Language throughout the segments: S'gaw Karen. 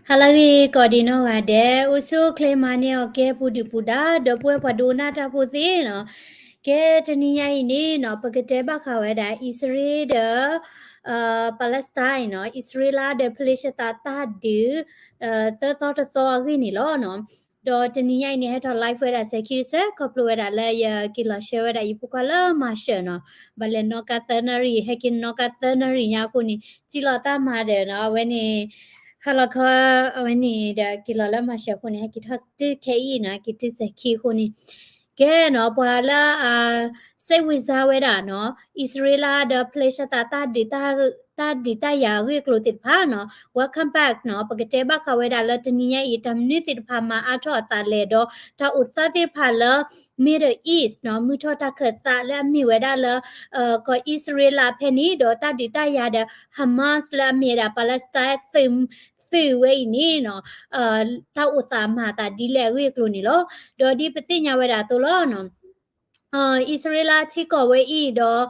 ဟါလၢအဂ့ၤ ကိးဒံနီၢ်ဂၤဒဲး, အိၣ်ဆူၣ်အိၣ်ချ့မၤန့ၢ်အီၤကဲ ပူၤဒုၣ်ပူၤဒါ ဒီပုၢ်ဝဲၢ်ပှၤဒိကနၣ်တၢ်ဖိသ့ၣ်နီၤ. ကဲတနံၤညါအံၤန့ၣ်နီၤ ပကတဲဘၣ်ဃးဝဲဒၣ် အံၣ်စရ့လးဒီး Palestine နီၤ, အံၣ်စရ့လးဒီး ဖလ့ၡသးတၢ်ဒုး သၢသီတသီအဂ့ၢ်န့ၣ်လီၤနီၤ. ဒီးတနံၤညါအံၤန့ၣ် ဟဲထီၣ် live ဝဲဒၣ်စဲၤခံတစဲး ခီဖျိဝဲဒၣ်လၢယက့ၤလီၤဆှၢဝဲဒၣ်ယဖိခွါလၢမၤစၢၤနီၤ. ဘၣ်လဲၤနီၣ်ကါသၢနၣ်ရံၣ် ဟဲက့ၤနီၣ်ကါသၢနၣ်ရံၣ်ညါအဃိန့ၣ် စံၣ်လီၤတၢ်မၤဒီးနီၤ အဝဲန့ၣ် ဟါလီၤခီ အဝဲန့ၣ်ဒီးက့ၤလီၤလၢမၤစၢၤအဃိန့ၣ် ဟဲက့ၤထီၣ်တုၤခဲအံၤနီၤ က့ၤတုၤစဲၤခံအဃိန့ၣ် ကဲနီၤ ပှၤလၢ စိတ်ဝင်စား ဝဲဒၣ်နီၤ အံၣ်စရ့လးဒီး ဖလ့ၡသးတၢ်ဒုး တၢ်ဒုးတၢ်ယၤအဂ့ၢ်အကျိၤသ့ၣ်တဖၣ်နီၤ welcome back နီၤ. ပကတဲဘၣ်ဃးဝဲဒၣ်လၢတနံၤညါအံၤ တၢ်မနုၤသ့ၣ်တဖၣ်မၤအါထီၣ်အသးလဲၣ်ဒီး တၢ်အိၣ်သးသ့ၣ်တဖၣ်လၢ Middle East နီၤ မုၢ်ထီၣ်တၢ်ခၢၣ်သးလၢအမ့ၢ်ဝဲဒၣ်လၢ ကီၢ်အံၣ်စရ့လးဖဲန့ၣ် ဒီးတၢ်ဒုးတၢ်ယၤဒီး Hamas လၢအမ့ၢ်ဝဲဒၣ် Palestine သုးဝဲအံၤန့ၣ်နီၤ တၢ်အိၣ်သးမၤအသးဒ်လဲၣ်အဂ့ၢ်အကျိၤန့ၣ်လီၤ. ဒီးဒ်ပသ့ၣ်ညါဝဲဒၣ်အသိးလီၤနီၤ အံၣ်စရ့လးထံကီၢ်ဝဲအံၤဒီး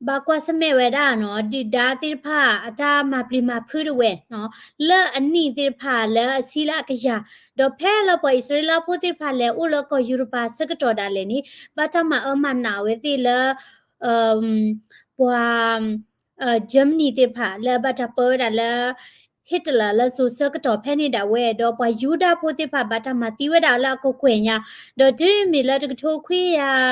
ဘၣ်ကွၢ်ဆၢၣ်မဲာ်ဝဲဒၣ်နီၤ ဒုၣ်ဒါသ့ၣ်တဖၣ်အတၢ်မၤပျံၤမၤဖုးတဝဲနီၤ လၢအနံၣ်သ့ၣ်တဖၣ်လၢအဆံလၢအကယၤ ဒီးဖဲလၢပှၤအံၣ်စရ့လးဖိသ့ၣ်တဖၣ်လဲၤအိၣ်လၢကီၢ်ယူရပၤဆၢကတီၢ်ဒၣ်လဲာ်န့ၣ် ဘၣ်တၢ်မၤအၢမၤနးအဝဲသ့ၣ်လၢ ပှၤ Germany သ့ၣ်တဖၣ်လၢဘၣ်တၢ်ပၢဝဲဒၣ်လၢ Hitler လၢစိၤဆၢကတီၢ်ဖဲန့ၣ်ဒၣ်ဝဲ ဒီးပှၤယူဒၤဖိသ့ၣ်တဖၣ်ဘၣ်တၢ်မၤသံဝဲဒၣ်လၢအကကွဲၢ်ညါ ဒီးတုၤမ့ၢ်လၢတကထိခွံကယၤ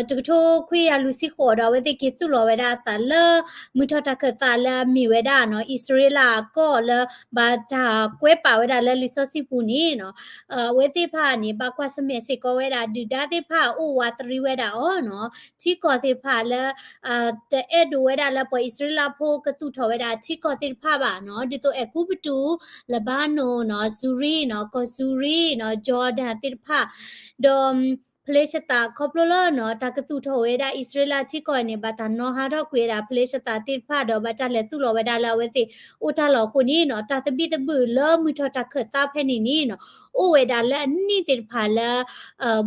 တကထိခွံကယၤလွံၢ်ဆံဃိးဒီး အဝဲသ့ၣ်က့ၤသူၣ်လီၤဝဲဒၣ်အသးလၢ မုၢ်ထီၣ်တၢ်ခၢၣ်သးလၢအမ့ၢ်ဝဲဒၣ်နီၤ အံၣ်စရ့လးအကီၢ်လၢ ဘၣ်တၢ်ကွဲးပာ်ဝဲဒၣ်လၢလံာ်စီဆှံပူၤန့ၣ်နီၤ အဝဲသ့ၣ်တဖၣ်န့ၣ် ဘၣ်ကွၢ်ဆၢၣ်မဲာ်စ့ၢ်ကီးဝဲဒၣ် ဒုၣ်ဒါသ့ၣ်တဖၣ်အိၣ်ဝးတရံးဝဲဒၣ်အီၤနီၤ ထံကီၢ်သ့ၣ်တဖၣ်လၢ တအဲၣ်ဒိးဝဲဒၣ်လၢပှၤအံၣ်စရ့လးဖိကသူၣ်ထီၣ်ဝဲဒၣ်ထံကီၢ်သ့ၣ်တဖၣ်ဘၣ်နီၤ ဒ်သိးအဲၤကူပတူး, လဘါနိၣ်နီၤ, စူၤရံနီၤ, ကီၢ်စူၤရံနီၤ, Jordan သ့ၣ်တဖၣ်, ဒီး ဖလ့ၡသးခီဖျိလၢနီၤ တၢ်ကသူၣ်ထီၣ်ဝဲဒၣ်အံၣ်စရ့လးထံကီၢ်န့ၣ် ဘၣ်တၢ်နီၣ်ဟးထီၣ်ကွံာ်ဝဲဒၣ်ဖလ့ၡသးသ့ၣ်တဖၣ်ဒီး ဘၣ်တၢ်လဲၤသူၣ်လီၤဝဲဒၣ်လၢအဝဲသ့ၣ်အိၣ်တၢ်လီၢ်အဃိန့ၣ်နီၤ တၢ်သဘံၣ်သဘုၣ်လၢမုၢ်ထီၣ်တၢ်ခၢၣ်သးဖဲန့ၣ်န့ၣ်နီၤ အိၣ်ဝဲဒၣ်လၢအနံၣ်သ့ၣ်တဖၣ်လၢ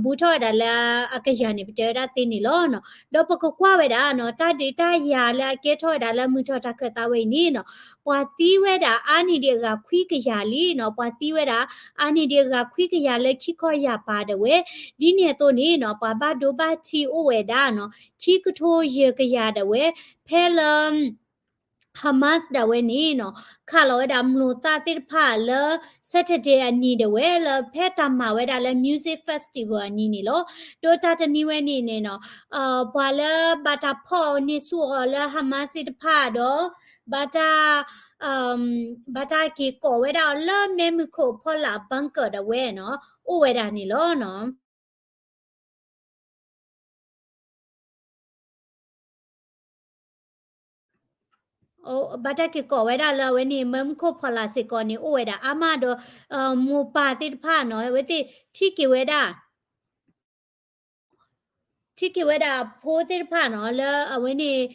ဘူးထီၣ်ဝဲဒၣ်လၢအကယၤန့ၣ် ပတဲဝဲဒၣ်သ့န့ၣ်လီၤနီၤ. ဒီးပကကွၢ်ဝဲဒၣ်နီၤ တၢ်ဒုးတၢ်ယၤလၢအကဲထီၣ်ဝဲဒၣ်လၢမုၢ်ထီၣ်တၢ်ခၢၣ်သးဝဲအံၤန့ၣ်နီၤ ပှၤသံဝဲဒၣ်အါန့ၢ်ဒံးအဂၤခွံကယၤလံနီၤ ပှၤသံဝဲဒၣ်အါန့ၢ်ဒံးအဂၤခွံကယၤလၢခံခီယာ်ပၤဒၣ်ဝဲ ဒ်န့ၣ်အသိးန့ၣ်နီၤ ပှၤဘၣ်ဒိဘၣ်ထံးအိၣ်ဝဲဒၣ်နီၤ ခံကထိယဲၢ်ကယၤဒၣ်ဝဲ ဖဲလၢ Hamas ဒၣ်ဝဲန့ၣ်နီၤ ခးလီၤဝဲဒၣ်မျိာ်သၣ်သ့ၣ်တဖၣ်လၢ Saturday အနံၤဒၣ်ဝဲ လၢဖဲတၢ်မၤဝဲဒၣ်လၢ music festival အနံၤန့ၣ်လီၤ. ဒီးတၢ်တနံၤဝဲန့ၣ်န့ၣ်နီၤ ပှၤလၢဘၣ်တၢ်ဖီၣ်န့ၢ်ဆူၣ်အီၤလၢ Hamas သ့ၣ်တဖၣ်ဒီး ဘၣ်တၢ် ဘၣ်တၢ်က့ၤကိးဝဲဒၣ်အီၤလၢမဲးမုၢ်ခိၣ်ဖီလာ် bunker ဒၣ်ဝဲနီၤ အိၣ်ဝဲဒၣ်န့ၣ်လီၤနီၤ. ဘၣ်တၢ်က့ၤကိးဝဲဒၣ်လၢအဝဲန့ၣ် မဲးမုၢ်ခိၣ်ဖီလာ်စ့ၢ်ကီးန့ၣ် အိၣ်ဝဲဒၣ်အါမးဒီး မိၢ်ပၢ်သ့ၣ်တဖၣ်နီၤ အဝဲသ့ၣ်ထံၣ်က့ၤဝဲဒၣ် ထံၣ်က့ၤဝဲဒၣ်အဖိသ့ၣ်တဖၣ်နီၤ လၢအဝဲန့ၣ်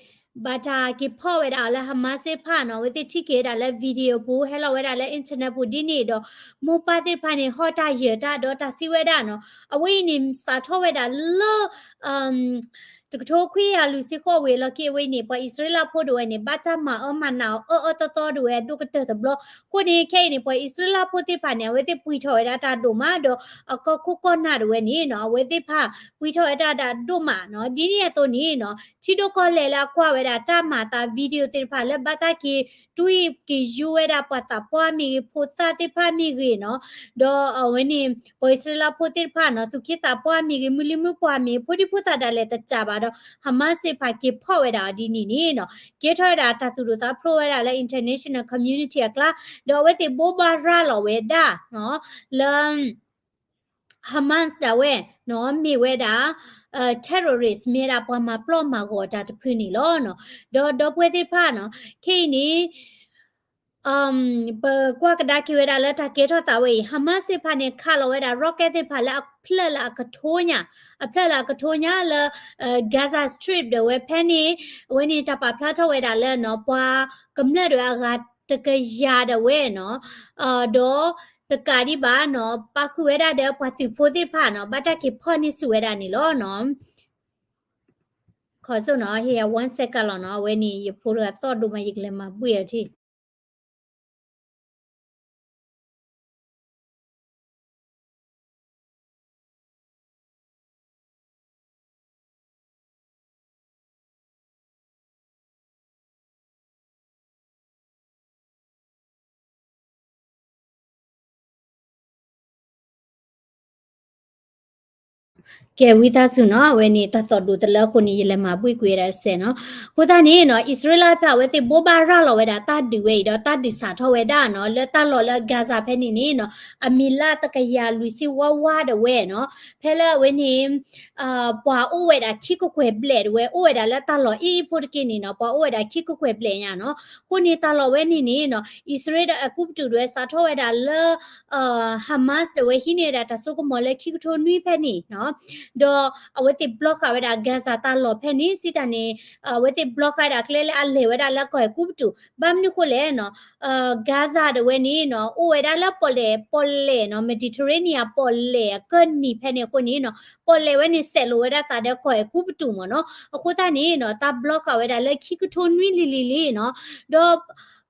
ဘၣ်တၢ်က့ၤဖီၣ်ဝဲဒၣ်အီၤလၢ Hamas သ့ၣ်တဖၣ်နီၤ အဝဲသ့ၣ်ထံၣ်က့ၤဝဲဒၣ်လၢ video ပူၤ ဟဲလီၤဝဲဒၣ်လၢ internet ပူၤဒ်န့ၣ်ဒီး မိၢ်ပၢ်သ့ၣ်တဖၣ်န့ၣ် ဟီၣ်တၢ်ယၢၤတၢ်ဒီးတၢ်စံးဝဲဒၣ်နီၤ အဝဲအံၤန့ၣ် စးထီၣ်ဝဲဒၣ်လၢ တကထိခွံကယၤလွံၢ်ဆံဃိးဝံၤအလီၢ်ခံအဝဲအံၤန့ၣ် ပှၤအံၣ်စရ့လးဖိဒၣ်ဝဲန့ၣ် ဘၣ်တၢ်မၤအၢမၤနးအီၤအၢအၢသီသီဒၣ်ဝဲအဒိၣ်ကတၢၢ်တဘျီ အဃိန့ၣ် ခဲအံၤန့ၣ် ပှၤအံၣ်စရ့လးဖိသ့ၣ်တဖၣ်န့ၣ် အဝဲသ့ၣ်ပှံၢ်ထီၣ်ဝဲဒၣ်တၢ်ဒိၣ်မးဒီး အကီၢ်ခိၣ်ကီၢ်နၢ်ဒၣ်ဝဲန့ၣ်နီၤ အဝဲသ့ၣ်တဖၣ်ပှံၢ်ထီၣ်ဝဲဒၣ်တၢ်ဒိၣ်မးနီၤ ဒ်န့ၣ်အသိးန့ၣ်နီၤ ထံဒိၣ်ကီၢ်လဲၢ်လၢအကွၢ်ဝဲဒၣ်တၢ်မၤအသး video သ့ၣ်တဖၣ်လၢဘၣ်တၢ်က့ၤ တွံၢ်က့ၤယူၤဝဲဒၣ်ပှၤသးပှၢ်မ့ၢ်ဂ့ၤ ဖိသၣ်သ့ၣ်တဖၣ်မ့ၢ်ဂ့ၤနီၤ ဒီးအဝဲန့ၣ် ပှၤအံၣ်စရ့လးဖိသ့ၣ်တဖၣ်နီၤ သူၣ်က့သးပှၢ်မ့ၢ်ဂ့ၤ မုၢ်လံၢ်မုၢ်ပှၢ်မ့ၢ် ဖိဒံဖိသၣ်ဒၣ်လဲာ်တစၢ်ဘၣ်ဒီး Hamas သ့ၣ်တဖၣ်က့ၤဖီၣ်ဝဲဒၣ်အီၤဒ်န့ၣ်န့ၣ်နီၤ ကဲထီၣ်ဝဲဒၣ်တၢ်သူၣ်ဒိၣ်သးဖျိးဝဲဒၣ်လၢ international community အကျါ ဒီးအဝဲသ့ၣ်ဘိးဘၣ်ရၤလီၤဝဲဒၣ်နီၤ လၢ Hamas ဒၣ်ဝဲနီၤ မ့ၢ်ဝဲဒၣ် terrorist မ့ၢ်ဝဲဒၣ်ပှၤမၤပျီမၤဂီၤတၢ်တဖုန့ၣ်လီၤနီၤ ဒီးဒီပုၢ်ဝဲၢ်သ့ၣ်တဖၣ်နီၤ ခဲအံၤန့ၣ် ပကွၢ်ကဒါက့ၤဝဲဒၣ်လၢတၢ်ကဲထီၣ်သးဝဲအံၤ Hamas သ့ၣ်တဖၣ်န့ၣ် ခးလီၤဝဲဒၣ် rocket သ့ၣ်တဖၣ်လၢအဖျၢၣ်လၢအကထိညါ အဖျၢၣ်လၢအကထိညါလၢ Gaza Strip ဒၣ်ဝဲဖဲန့ၣ် အဝဲန့ၣ်တၢ်ပာ်ဖျါထီၣ်ဝဲဒၣ်လၢနီၤ ပှၤကမျၢၢ်ဒၣ်ဝဲအဂၤတကယၤဒၣ်ဝဲနီၤ ဒီးတကးဒံးဘၣ်နီၤ ပာ်ဃုာ်ဝဲဒၣ်ဒီးပှၤသုးဖိသ့ၣ်တဖၣ်နီၤ ဘၣ်တၢ်က့ၤဖီၣ်န့ၢ်ဆူၣ်ဝဲဒၣ်န့ၣ်လီၤနီၤ ခီၣ်စိနီၤ ဟ့ၣ်ယၤ one second လီၤနီၤ အဝဲန့ၣ် ယဖိတဂၤသီၣ်ဒိၣ်မး ယကလဲၤမၤဘှံးအီၤထံၣ် ကဲဝံသးစူၤနီၤ, အဝဲန့ၣ် တၢ်သီၣ်ဒိၣ်တလၢအဃိန့ၣ် ယလဲၤမၤဘှ့ၣ်ကွံာ်ဝဲဒၣ်တစဲးနီၤ. အဃိသတးန့ၣ်နီၤ အံၣ်စရ့လးဖဲအဝဲသ့ၣ်ဘိးဘၣ်ရၤလီၤဝဲဒၣ်တၢ်ဒုးဝဲအံၤဒီး တၢ်ဒုးစးထီၣ်ဝဲဒၣ်နီၤ လၢတၢ်လီၢ်လၢ Gaza ဖဲန့ၣ်န့ၣ်နီၤ အမံၤလၢတကယၤလွံၢ်ဆံဝါဝါဒၣ်ဝဲနီၤ, ဖဲလၢအဝဲန့ၣ် ပှၤအိၣ်ဝဲဒၣ်ခံကကွဲၢ်ဘျဲၣ်ဒၣ်ဝဲ အိၣ်ဝဲဒၣ်လၢတၢ်လီၢ်အံၤဖိတက့ၢ်န့ၣ်နီၤ ပှၤအိၣ်ဝဲဒၣ်ခံကကွဲၢ်ဘျဲၣ်ညါနီၤ. အဃိန့ၣ်တၢ်လီၢ်ဝဲန့ၣ်န့ၣ်နီၤ အံၣ်စရ့လးဒီးအဲၤကူပတူးဒၣ်ဝဲစးထီၣ်ဝဲဒၣ်လၢ Hamas ဒၣ်ဝဲဟံးန့ၢ်ဝဲဒၣ်တၢ်စိကမီၤလၢခံကထိနွံဖဲန့ၣ်နီၤ, ဒီးအဝဲသ့ၣ် block ဃာ်ဝဲဒၣ် Gaza တၢ်လီၢ်ဖဲန့ၣ် စံးတၢ်န့ၣ် အဝဲသ့ၣ် block ဃာ်ဝဲဒၣ်ကျဲလၢအလဲၤဝဲဒၣ်လၢကီၢ်အဲၤကူပတူး ဘၣ်မနုၤဃိလဲၣ်နီၤ Gaza ဒၣ်ဝဲန့ၣ်နီၤ အိၣ်ဝဲဒၣ်လၢပီၣ်လဲၣ် ပီၣ်လဲၣ်နီၤ Mediterranean ပီၣ်လဲၣ်အကၢၢ်နံၤဖဲန့ၣ်အဃိန့ၣ်နီၤ ပီၣ်လဲၣ်ဝဲန့ၣ်စဲးလိာ်ဝဲဒၣ်သးဒီးကီၢ်အဲၤကူပတူးမ့ၢ်နီၤ. အဃိသတးန့ၣ်နီၤ တၢ် block ဃာ်ဝဲဒၣ်လၢခံကထိနွံလံၤလံၤလံနီၤ, ဒီး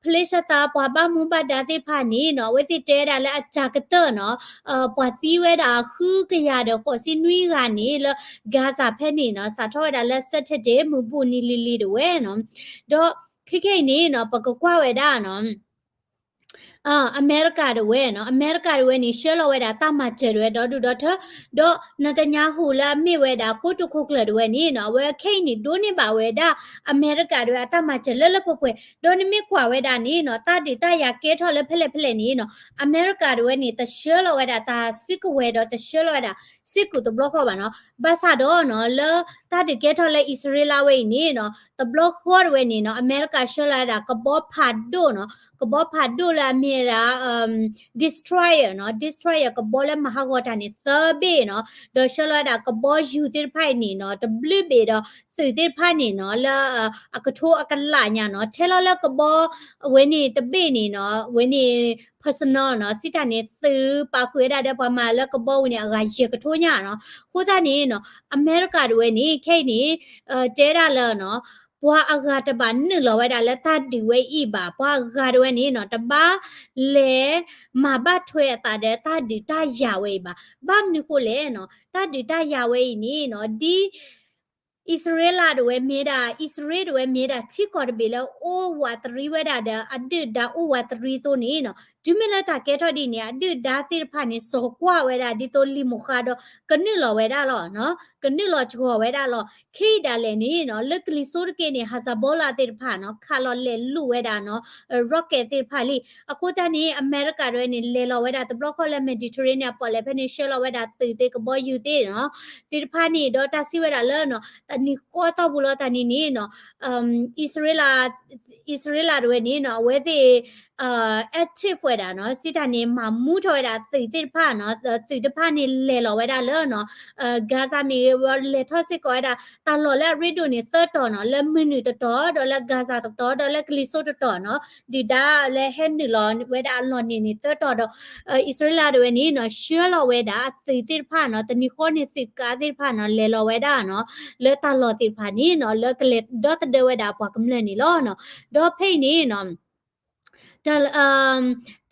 ဖလ့ၡသးပှၤဘၣ်မူဘၣ်ဒါသ့ၣ်တဖၣ်န့ၣ်နီၤ အဝဲသ့ၣ်တဲဝဲဒၣ်လၢအစှၤကတၢၢ်နီၤ ပှၤသံဝဲဒၣ်ဃုကယၤဒီးဃိးဆံနွံဂၤန့ၣ် လၢ Gaza ဖဲန့ၣ်နီၤ စးထီၣ်ဝဲဒၣ်လၢ Saturday မုၢ်ဘူၣ်နံၤလံၤလံၤဒၣ်ဝဲနီၤ. ဒီးခဲခဲအံၤန့ၣ်နီၤ ပကကွၢ်ဝဲဒၣ်နီၤ အမဲရကၤဒၣ်ဝဲနီၤ အမဲရကၤဒၣ်ဝဲန့ၣ် ဆှၢလီၤဝဲဒၣ်တၢ်မၤစၢၤဒၣ်ဝဲဒီဒူၣ်ဒီထၢ ဒီး Netanyahu လၢအမ့ၢ်ဝဲဒၣ်ကိတိာ်ခိၣ်ကျၢၢ်ဒၣ်ဝဲန့ၣ်နီၤ အဝဲခဲအံၤန့ၣ် ဒိးန့ၢ်ဘၣ်ဝဲဒၣ် အမဲရကၤဒၣ်ဝဲအတၢ်မၤစၢၤလၢလၢပှဲၤပှဲၤ ဒီးနမ့ၢ်ကွၢ်ဝဲဒၣ်န့ၣ်နီၤ တၢ်ဒုးတၢ်ယၤကဲထီၣ်လၢဖဲလဲၣ်ဖဲလဲၣ်န့ၣ်နီၤ အမဲရကၤဒၣ်ဝဲန့ၣ် တဆှၢလီၤဝဲဒၣ်တၢ်စုကဝဲၤဒီးတဆှၢလီၤဝဲဒၣ် စ့ၢ်ကီးတဘျီဃီဘၣ်နီၤ. ဘၣ်ဆၣ်ဒီးနီၤ လၢတၢ်ဒုးကဲထီၣ်လၢအံၣ်စရ့လးဝဲအံၤန့ၣ်နီၤ တဘျီဃီဒၣ်ဝဲန့ၣ်နီၤ အမဲရကၤဆှၢလီၤဝဲဒၣ်ကဘီဖးဒိၣ်နီၤ ကဘီဖးဒိၣ်လၢအမ့ၢ်ဝဲဒၣ် destroyer နီၤ destroyer ကဘီလၢမၤဟးဂီၤတၢ်န့ၣ်သၢဘ့ၣ်နီၤ ဒီးဆှၢလီၤဝဲဒၣ်ကဘီယူၤသ့ၣ်တဖၣ်အံၤန့ၣ်နီၤ တဘျုးဘ့ၣ်ဒီး သုးသ့ၣ်တဖၣ်န့ၣ်နီၤ လၢ အကထိအကလးညါနီၤ ထဲလီၤလၢကဘီ အဝဲန့ၣ်တဘ့ၣ်န့ၣ်နီၤ အဝဲန့ၣ် personal နီၤ စံးတၢ်န့ၣ် သုးပာ်ဃုာ်ဝဲဒၣ်ဒီးပှၤမၤလၢကဘီဝံၤန့ၣ် အဂၤယဲၢ်ကထိညါနီၤ. အဃိသတးန့ၣ်နီၤ အမဲရကၤဒၣ်ဝဲန့ၣ် ခဲအံၤန့ၣ် တဲဒၣ်လၢနီၤ ပှၤအဂၤတဘၣ်နုာ်လီၤဝဲဒၣ်လၢတၢ်ဒုးဝဲအံၤဘၣ် ပှၤအဂၤဒၣ်ဝဲန့ၣ်နီၤ တဘၣ်လဲၤမၤဘၣ်ထွဲအသးဒီးတၢ်ဒုးတၢ်ယၤဝဲအံၤဘၣ်. ဘၣ်မနုၤဃိလဲၣ်နီၤ တၢ်ဒုးတၢ်ယၤဝဲအံၤန့ၣ်နီၤ ဒ် အံၣ်စရ့လးဒၣ်ဝဲမ့ၢ်ဒၣ် အံၣ်စရ့လးဒၣ်ဝဲမ့ၢ်ဒၣ်ထံကီၢ်တဘ့ၣ်လၢအိၣ်ဝးတရံးဝဲဒၣ်ဒီး အဒုၣ်ဒါအိၣ်ဝးတရံးအသိးန့ၣ်နီၤ တုၤမ့ၢ်လၢတၢ်ကဲထီၣ်ဒ်န့ၣ် အဒုၣ်ဒါသ့ၣ်တဖၣ်န့ၣ် စိာ်ကွၢ်ဝဲဒၣ်ဒ်သိးလံာ်မိၢ်ဃါဒီး ကနုာ်လီၤဝဲဒၣ်လီၤနီၤ ကနုာ်လီၤစှီၤဝဲဒၣ်လီၤ. ခဲအံၤဒၣ်လဲာ်န့ၣ်နီၤ လၢကလံၤစိးတက့ၢ်န့ၣ် Hezbollah သ့ၣ်တဖၣ်နီၤ ခးလီၤလဲၤလူၤဝဲဒၣ်နီၤ rocket သ့ၣ်တဖၣ်လံ. အဃိသတးန့ၣ် အမဲရကၤဒၣ်ဝဲန့ၣ် လဲၤလီၤဝဲဒၣ်တဘျီဃီလၢ Mediterranean ပီၣ်လဲၣ်ဖဲန့ၣ် ဆှၢလီၤဝဲဒၣ်သုးသ့ၣ်ကဘီယူၤသ့ၣ်နီၤ သ့ၣ်တဖၣ်န့ၣ် ဒီးတၢ်စံးဝဲဒၣ်လၢနီၤ တနံၤဃီအတီၢ်ပူၤလီၤတၢ်န့ၣ်န့ၣ်နီၤ အံၣ်စရ့လး အံၣ်စရ့လးဒၣ်ဝဲန့ၣ်နီၤ အဝဲသ့ၣ် active ဝဲဒၣ်နီၤ စံးတၢ်န့ၣ် မၤမူထီၣ်ဝဲဒၣ်သုးသ့ၣ်တဖၣ်နီၤ သုးတဖၣ်န့ၣ်လဲၤလီၤဝဲဒၣ်လၢနီၤ Gaza မ့ၢ်ဂ့ၤ လဲၤထီၣ်စ့ၢ်ကီးဝဲဒၣ် တၢ်လီၢ်လၢအရ့ဒိၣ်န့ၣ်သၢတီၤနီၤ လၢမုၢ်နုာ်တတီၤ ဒီးလၢ Gaza တတီၤ ဒီးလၢကလံၤစိးတတီၤနီၤ ဒုၣ်ဒါလၢဟဲနုာ်လီၤဝဲဒၣ်အလီၢ်န့ၣ်န့ၣ်သၢတီၤဒီး အံၣ်စရ့လးဒၣ်ဝဲန့ၣ်နီၤ ဆှၢလီၤဝဲဒၣ်သုးသ့ၣ်တဖၣ်နီၤ တနံၤဃီန့ၣ်သုးကါသ့ၣ်တဖၣ်နီၤ လဲၤလီၤဝဲဒၣ်နီၤ လၢတၢ်လီၢ်သ့ၣ်တဖၣ်န့ၣ်နီၤ လၢကလဲၤဒီသဒၢဝဲဒၣ်ပှၤကမျၢၢ်န့ၣ်လီၤနီၤ. ဒီးဖဲအံၤန့ၣ်နီၤ တၢ်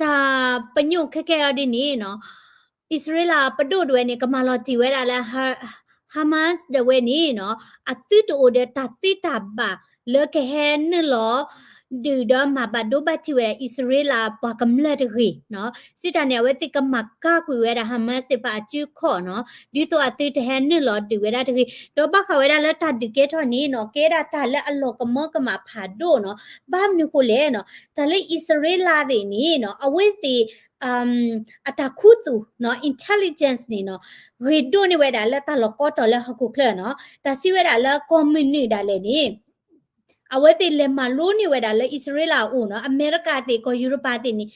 တၢ်ပညိၣ်ခဲကဲအီၤဒ်န့ၣ်နီၤ အံၣ်စရ့လးပဒိၣ်ဒၣ်ဝဲန့ၣ် ကမၤလီၤတံၢ်ဝဲဒၣ်လၢ Hamas ဒၣ်ဝဲန့ၣ်နီၤ အသုတအိၣ်ဒီးတၢ်သ့တၢ်ဘၣ်လၢကဟဲနုာ်လီၤ ဒုၣ်ဒီးမၤဘၣ်ဒိဘၣ်ထံးဝဲဒၣ်အံၣ်စရ့လးပှၤကမျၢၢ်တဂ့ၤနီၤ. စံးတၢ်န့ၣ် အဝဲသ့ၣ်ကမၤကၢ်ကွံာ်ဝဲဒၣ် Hamas သ့ၣ်တဖၣ်အစုခီၣ်နီၤ ဒ်သိးအသုတဟဲနုာ်လီၤဒုးဝဲဒၣ်တဂ့ၤ. ဒီးဘၣ်ဃးဝဲဒၣ်လၢတၢ်ဒုးကဲထီၣ်န့ၣ်နီၤ ကဲဒၣ်တၢ်လၢအလီၤကမၢကမၣ်ဖးဒိၣ်နီၤ. ဘၣ်မနုၤဃိလဲၣ်နီၤ တၢ်လၢအံၣ်စရ့လးသ့ၣ်န့ၣ်နီၤ အဝဲသ့ၣ် အတၢ်ခူသူၣ်နီၤ intelligence န့ၣ်နီၤ ဂ့ၤဒိၣ်န့ၢ်ဝဲဒၣ်လၢတၢ်လီၢ်ကီတီၤလၢဟီၣ်ခိၣ်ချၢနီၤ. တၢ်စံးဝဲဒၣ်လၢကီၢ်မုၢ်နုာ်ဒၣ်လဲာ်န့ၣ် အဝဲသ့ၣ်လဲၤမၤလိန့ၢ်ဝဲဒၣ်လၢအံၣ်စရ့လးအအိၣ်နီၤ အမဲရကၤသ့ၣ် ကီၢ်ယူရပၤသ့ၣ်န့ၣ်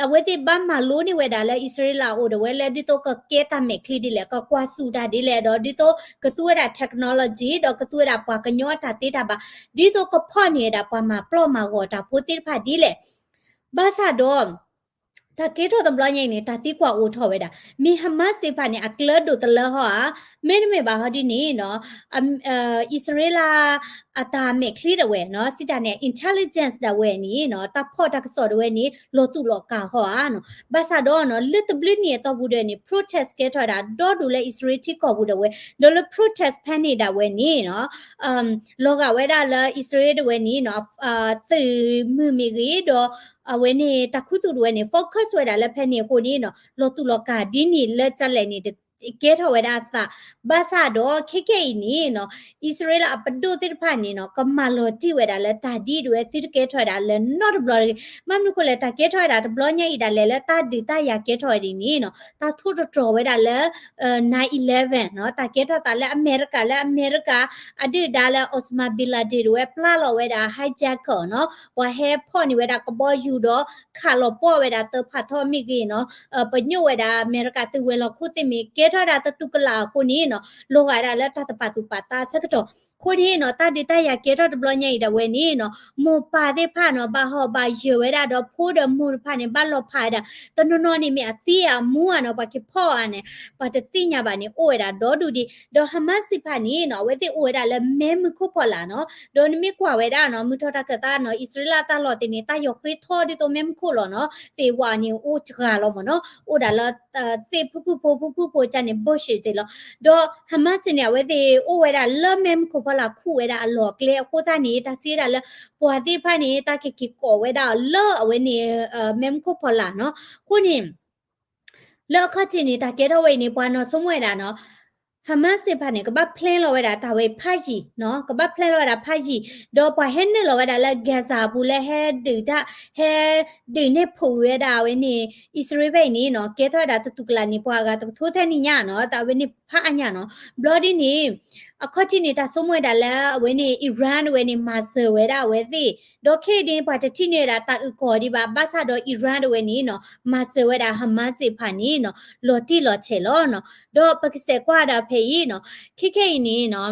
အဝဲသ့ၣ်ဘၣ်မၤလိန့ၢ်ဝဲဒၣ်လၢအံၣ်စရ့လးအအိၣ်ဒၣ်ဝဲလၢ ဒ်သိးကကဲတၢ်မဲာ်ချံဒ်လဲၣ် ကကွၢ်ဆူၣ်တၢ်ဒ်လဲၣ် ဒီးဒ်သိးကသူဝဲဒၣ် technology ဒီးကသူဝဲဒၣ်ပှၤကညီအတၢ်သ့တၢ်ဘၣ် ဒ်သိးကဖီၣ်န့ၢ်ဝဲဒၣ်ပှၤမၤပျီၢ်မၤဂီၤတၢ်ဖိသ့ၣ်တဖၣ်ဒ်လဲၣ်. ဘၣ်ဆၣ်ဒီး တၢ်ကဲထီၣ်တဘျီညါအံၤန့ၣ် တၢ်သံကွၢ်အိၣ်ထီၣ်ဝဲဒၣ် မ့ၢ် Hamas သ့ၣ်တဖၣ်န့ၣ် အကျၢၤဒိၣ်တလၢဟီဧါ, မ့တမ့ၢ်ဘၣ်ဟီဒ်န့ၣ်နီၤ အံၣ်စရ့လးအတၢ်မဲာ်ချံဒၣ်ဝဲနီၤ စံးတၢ်န့ၣ် intelligence ဒၣ်ဝဲန့ၣ်နီၤ တၢ်ဖီၣ်တၢ်ကစီၣ်ဒၣ်ဝဲန့ၣ် လီၤတူာ်လီၤကာ်ဟီဧါနီၤ. ဘၣ်ဆၣ်ဒီးနီၤ လၢတဘျုးနံၣ်အတီၢ်ပူၤဒၣ်ဝဲန့ၣ် protest ကဲထီၣ်ဝဲဒၣ် ဒီဒူၣ်လၢအံၣ်စရ့လးထံကီၢ်ပူၤဒၣ်ဝဲ ဒီးလၢ protest ဖဲန့ၣ်ဒၣ်ဝဲန့ၣ်နီၤ လီၤဂာ်ဝဲဒၣ်လၢအံၣ်စရ့လးဒၣ်ဝဲန့ၣ်နီၤ သုးမုၢ်မ့ၢ်ဂ့ၤဒီး အဝဲန့ၣ် တၢ်ခူသူၣ်ဒၣ်ဝဲန့ၣ် focus ဝဲဒၣ်လၢဖဲန့ၣ်အဃိန့ၣ်နီၤ လီၤတူာ်လီၤကာ်ဒ်န့ၣ်လၢကလဲၣ်န့ၣ် ကဲထီၣ်ဝဲဒၣ်အသး, ဘၣ်ဆၣ်ဒီးခဲကနံၣ်အံၤန့ၣ်နီၤ အံၣ်စရ့လးအပဒိၣ်သ့ၣ်တဖၣ်န့ၣ်နီၤ ကမၤလီၤတံၢ်ဝဲဒၣ်လၢတၢ်ဒ်အံၤဒၣ်ဝဲ သုတကဲထီၣ်ဝဲဒၣ်လၢနီတဘျီတဂ့ၤ. မ့ၢ်မနုၤအဃိလဲၣ် တၢ်ကဲထီၣ်ဝဲဒၣ်တဘျီညါအံၤဒၣ်လဲာ်လၢတၢ်ဒုးတၢ်ယၤကဲထီၣ်ဝဲဒၣ်န့ၣ်နီၤ တၢ်ထိၣ်သတြီၤဝဲဒၣ်လၢ nine eleven နီၤ တၢ်ကဲထီၣ်သးလၢအမဲရကၤ လၢအမဲရကၤ အဒုၣ်ဒါလၢ Osama bin Laden ဒၣ်ဝဲ ပျၢ်လီၤဝဲဒၣ် hijacker နီၤ ပှၤဟဲဖီၣ်န့ၢ်ဝဲဒၣ်ကဘီယူၤဒီး ခးလီၤပှီၢ်ဝဲဒၣ်တၢ်ဖးထီမ့ၢ်ဂ့ၤနီၤ ပညိၣ်ဝဲဒၣ်အမဲရကၤ သုးဝဲၤလီၢ်ခိၣ်သ့ၣ်မ့ၢ်ကဲထီၣ်ဝဲဒၣ်တတူၢ်ကလာ်အဃိန့ၣ်နီၤ လီၤဂာ်ဒၣ်လၢတၢ်တပာ်သူၣ်ပာ်သးအဆၢကတီၢ် အဃိန့ၣ်နီၤ တၢ်ဒုးတၢ်ယၤကဲထီၣ်တဘျီညါအံၤဒၣ်ဝဲန့ၣ်နီၤ မိၢ်ပၢ်သ့ၣ်တဖၣ်နီၤ ဘၣ်ဟီၣ်ဘၣ်ယၢၤဝဲဒၣ်ဒီးဖိဒီးမိၢ်တဖၣ်န့ၣ် ဘၣ်လီၤဖးဝဲဒၣ် တနီၤနီၤန့ၣ်မ့ၢ်အသံအမူဧါနီၤ ပှၤက့ၤဖီၣ်ဧါန့ၣ် ပှၤတသ့ၣ်ညါဘၣ်န့ၣ် အိၣ်ဝဲဒၣ်ဒီဒူၣ်ဒံး ဒီး Hamas သ့ၣ်တဖၣ်န့ၣ်နီၤ အဝဲသ့ၣ်အိၣ်ဝဲဒၣ်လၢမဲးမုၢ်ခိၣ်ဖီလာ်နီၤ ဒီးနမ့ၢ်ကွၢ်ဝဲဒၣ်နီၤ မုၢ်ထီၣ်တၢ်ခၢၣ်သးနီၤ အံၣ်စရ့လးတၢ်လီၢ်သ့ၣ်န့ၣ် တၢ်ယီၤဃ့ထီဒ်သိးမဲးမုၢ်ခိၣ်လီၤနီၤ သ့ၣ်ဝဲန့ၣ်အိၣ်စှၤလီၤမ့ၢ်နီၤ အိၣ်ဒၣ်လၢ သ့ၣ်ဖုၣ်ဖုၣ်ဖိ ဖုၣ်ဖုၣ်ဖိကန့ၣ် bush သ့ၣ်လီၤ ဒီး Hamas န့ၣ် အဝဲသ့ၣ်အိၣ်ဝဲဒၣ်လၢမဲးမုၢ်ခိၣ်ဖီလာ်ခူၣ်ဝဲဒၣ်အလီၢ်အကျဲအဃိသတးန့ၣ် တၢ်စံးဝဲဒၣ်လၢ ပှၤသ့ၣ်တဖၣ်န့ၣ် တၢ်ကက့ၤကိးဝဲဒၣ်လၢအဝဲန့ၣ် မဲးမုၢ်ခိၣ်ဖီလာ်နီၤ အဃိန့ၣ် လၢအခီၣ်ထံးန့ၣ် တၢ်ကဲထီၣ်ဝဲအံၤန့ၣ် ပှၤနီၢ်ဆိကမိၣ်ဝဲဒၣ်နီၤ Hamas သ့ၣ်တဖၣ်န့ၣ် ကဘၣ် plan လီၤဝဲဒၣ်တၢ်ဝဲဖးယံာ်နီၤ ကဘၣ် plan လီၤဝဲဒၣ်ဖးယံာ် ဒီးပှၤဟဲနုာ်လီၤဝဲဒၣ်လၢ Gaza ပူၤလၢဟဲဒုးတၢ် ဟဲဒုးနဲၣ်ဖှိၣ်ဝဲဒၣ်အဝဲန့ၣ် အံၣ်စရ့လးဖဲအံၤန့ၣ်နီၤ ကဲထီၣ်ဝဲဒၣ်တတူၢ်ကလာ်န့ၣ် ပှၤအဂၤတကထိထဲန့ၣ်ညါနီၤ တၢ်ဝဲန့ၣ်ဖးအါညါနီၤ ဘျီဒ်န့ၣ် အခီၣ်ထံးန့ၣ် တၢ်ဆိကမိၣ်ဝဲဒၣ်လၢအဝဲန့ၣ် Iran တဝဲန့ၣ် မၤစၢၤဝဲဒၣ်အဝဲသ့ၣ် ဒီးခဲအံၤန့ၣ် ပှၤတထံၣ်န့ၢ်ဝဲဒၣ်တၢ်အုၣ်ကီၤဒံးဘၣ် ဘၣ်ဆၣ်ဒီး Iran တဝဲန့ၣ်နီၤ မၤစၢၤဝဲဒၣ် Hamas သ့ၣ်တဖၣ်န့ၣ်နီၤ လီၤတံၢ်လီၤဆဲးလီၤနီၤ ဒီးပကစဲးကွၢ်ဒၣ်ဖဲအံၤနီၤ ခဲခဲအံၤန့ၣ်နီၤ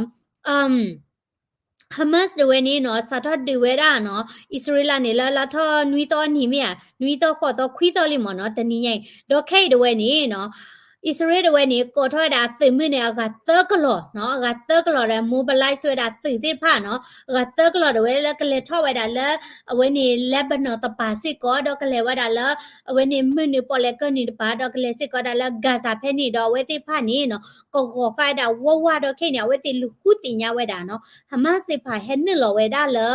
Hamas တဝဲန့ၣ်နီၤ စးထီၣ်ဒုးဝဲဒၣ်နီၤ အံၣ်စရ့လးန့ၣ်လၢလါထီၣ်နွံသီအနံၤမ့ၢ်ဧါ နွံသီဃိးသီခွံသီလံမ့ၢ်နီၤ တနံၤညါအံၤ ဒီးခဲအံၤတဝဲန့ၣ်နီၤ အံၣ်စရ့လးတဝဲန့ၣ် ကိးထီၣ်ဝဲဒၣ်အသုးမုၢ်န့ၣ် အဂၤသၢကလီၤနီၤ အဂၤသၢကလီၤဒီး mobilize ဝဲဒၣ်သုးသ့ၣ်တဖၣ်နီၤ အဂၤသၢကလီၤတဝဲလၢကလဲၤထီၣ်ဝဲဒၣ်လၢ အဝဲန့ၣ် Lebanon တပၤစ့ၢ်ကီး ဒီးကလဲၤဝဲဒၣ်လၢ အဝဲန့ၣ်မုၢ်နုာ်ပီၣ်လဲၣ်ကၢၢ်နုာ်တပၤ ဒီးကလဲၤစ့ၢ်ကီးဒၣ်လၢ Gaza ဖဲန့ၣ် ဒီးအဝဲသ့ၣ်တဖၣ်န့ၣ်နီၤ ကဂီၤဃာ်ဝဲဒၣ်ဝးဝးဒီးခဲအံၤန့ၣ် အဝဲသ့ၣ်လူၤဃုသ့ၣ်ညါဝဲဒၣ်နီၤ Hamas သ့ၣ်တဖၣ်ဟဲနုာ်လီၤဝဲဒၣ်လၢ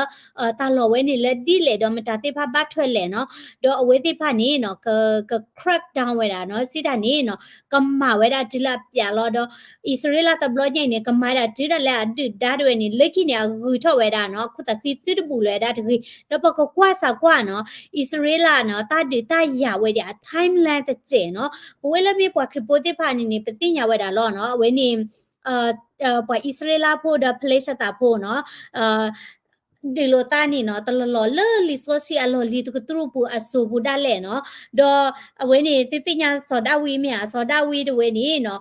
တၢ်လီၢ်ဝဲန့ၣ်လၢဒ်လဲၣ်ဒီးမတၤသ့ၣ်တဖၣ်ဘၣ်ထွဲလဲၣ်နီၤ ဒီးအဝဲသ့ၣ်တဖၣ်န့ၣ်နီၤ က က crack down ဝဲဒၣ်နီၤ စံးတၢ်န့ၣ်နီၤ ကမၤဝဲဒၣ်တုၤလၢအပျးလီၤဒီး အံၣ်စရ့လးတဘျီညါအံၤန့ၣ် ကမၤဒၣ်တုၤဒၣ်လဲာ်အဒုၣ်ဒါတဝဲန့ၣ် လၢခံန့ၣ် အဂုၤထီၣ်ဝဲဒၣ်နီၤ ခိၣ်သးဃံသုတဘူးလၢၤဝဲဒၣ်တဂ့ၤ ဒီးပကကွၢ်စၢ်ကွၢ်နီၤ အံၣ်စရ့လးနီၤ တၢ်ဒုးတၢ်ယၤဝဲဒၣ်အ timeline တစဲးနီၤ ပဝဲလၢမ့ၢ်ပှၤခရံာ်ဖိသ့ၣ်တဖၣ်န့ၣ်န့ၣ် ပသ့ၣ်ညါဝဲဒၣ်လီၤနီၤ အဝဲန့ၣ် ပှၤအံၣ်စရ့လးဖိဒီးဖလ့ၡသးဖိနီၤ ဒုးလိာ်သးန့ၣ်နီၤ တလီၢ်လီၢ်လၢလံာ်စီဆှံအလီၢ်လံၤတကတြူၢ်ပူၤအစိၤပူၤဒၣ်လဲာ်နီၤ ဒီးအဝဲန့ၣ် သုသ့ၣ်ညါစီၤဒၤဝံးမ့ၢ်ဧါ စီၤဒၤဝံးတဝဲန့ၣ်နီၤ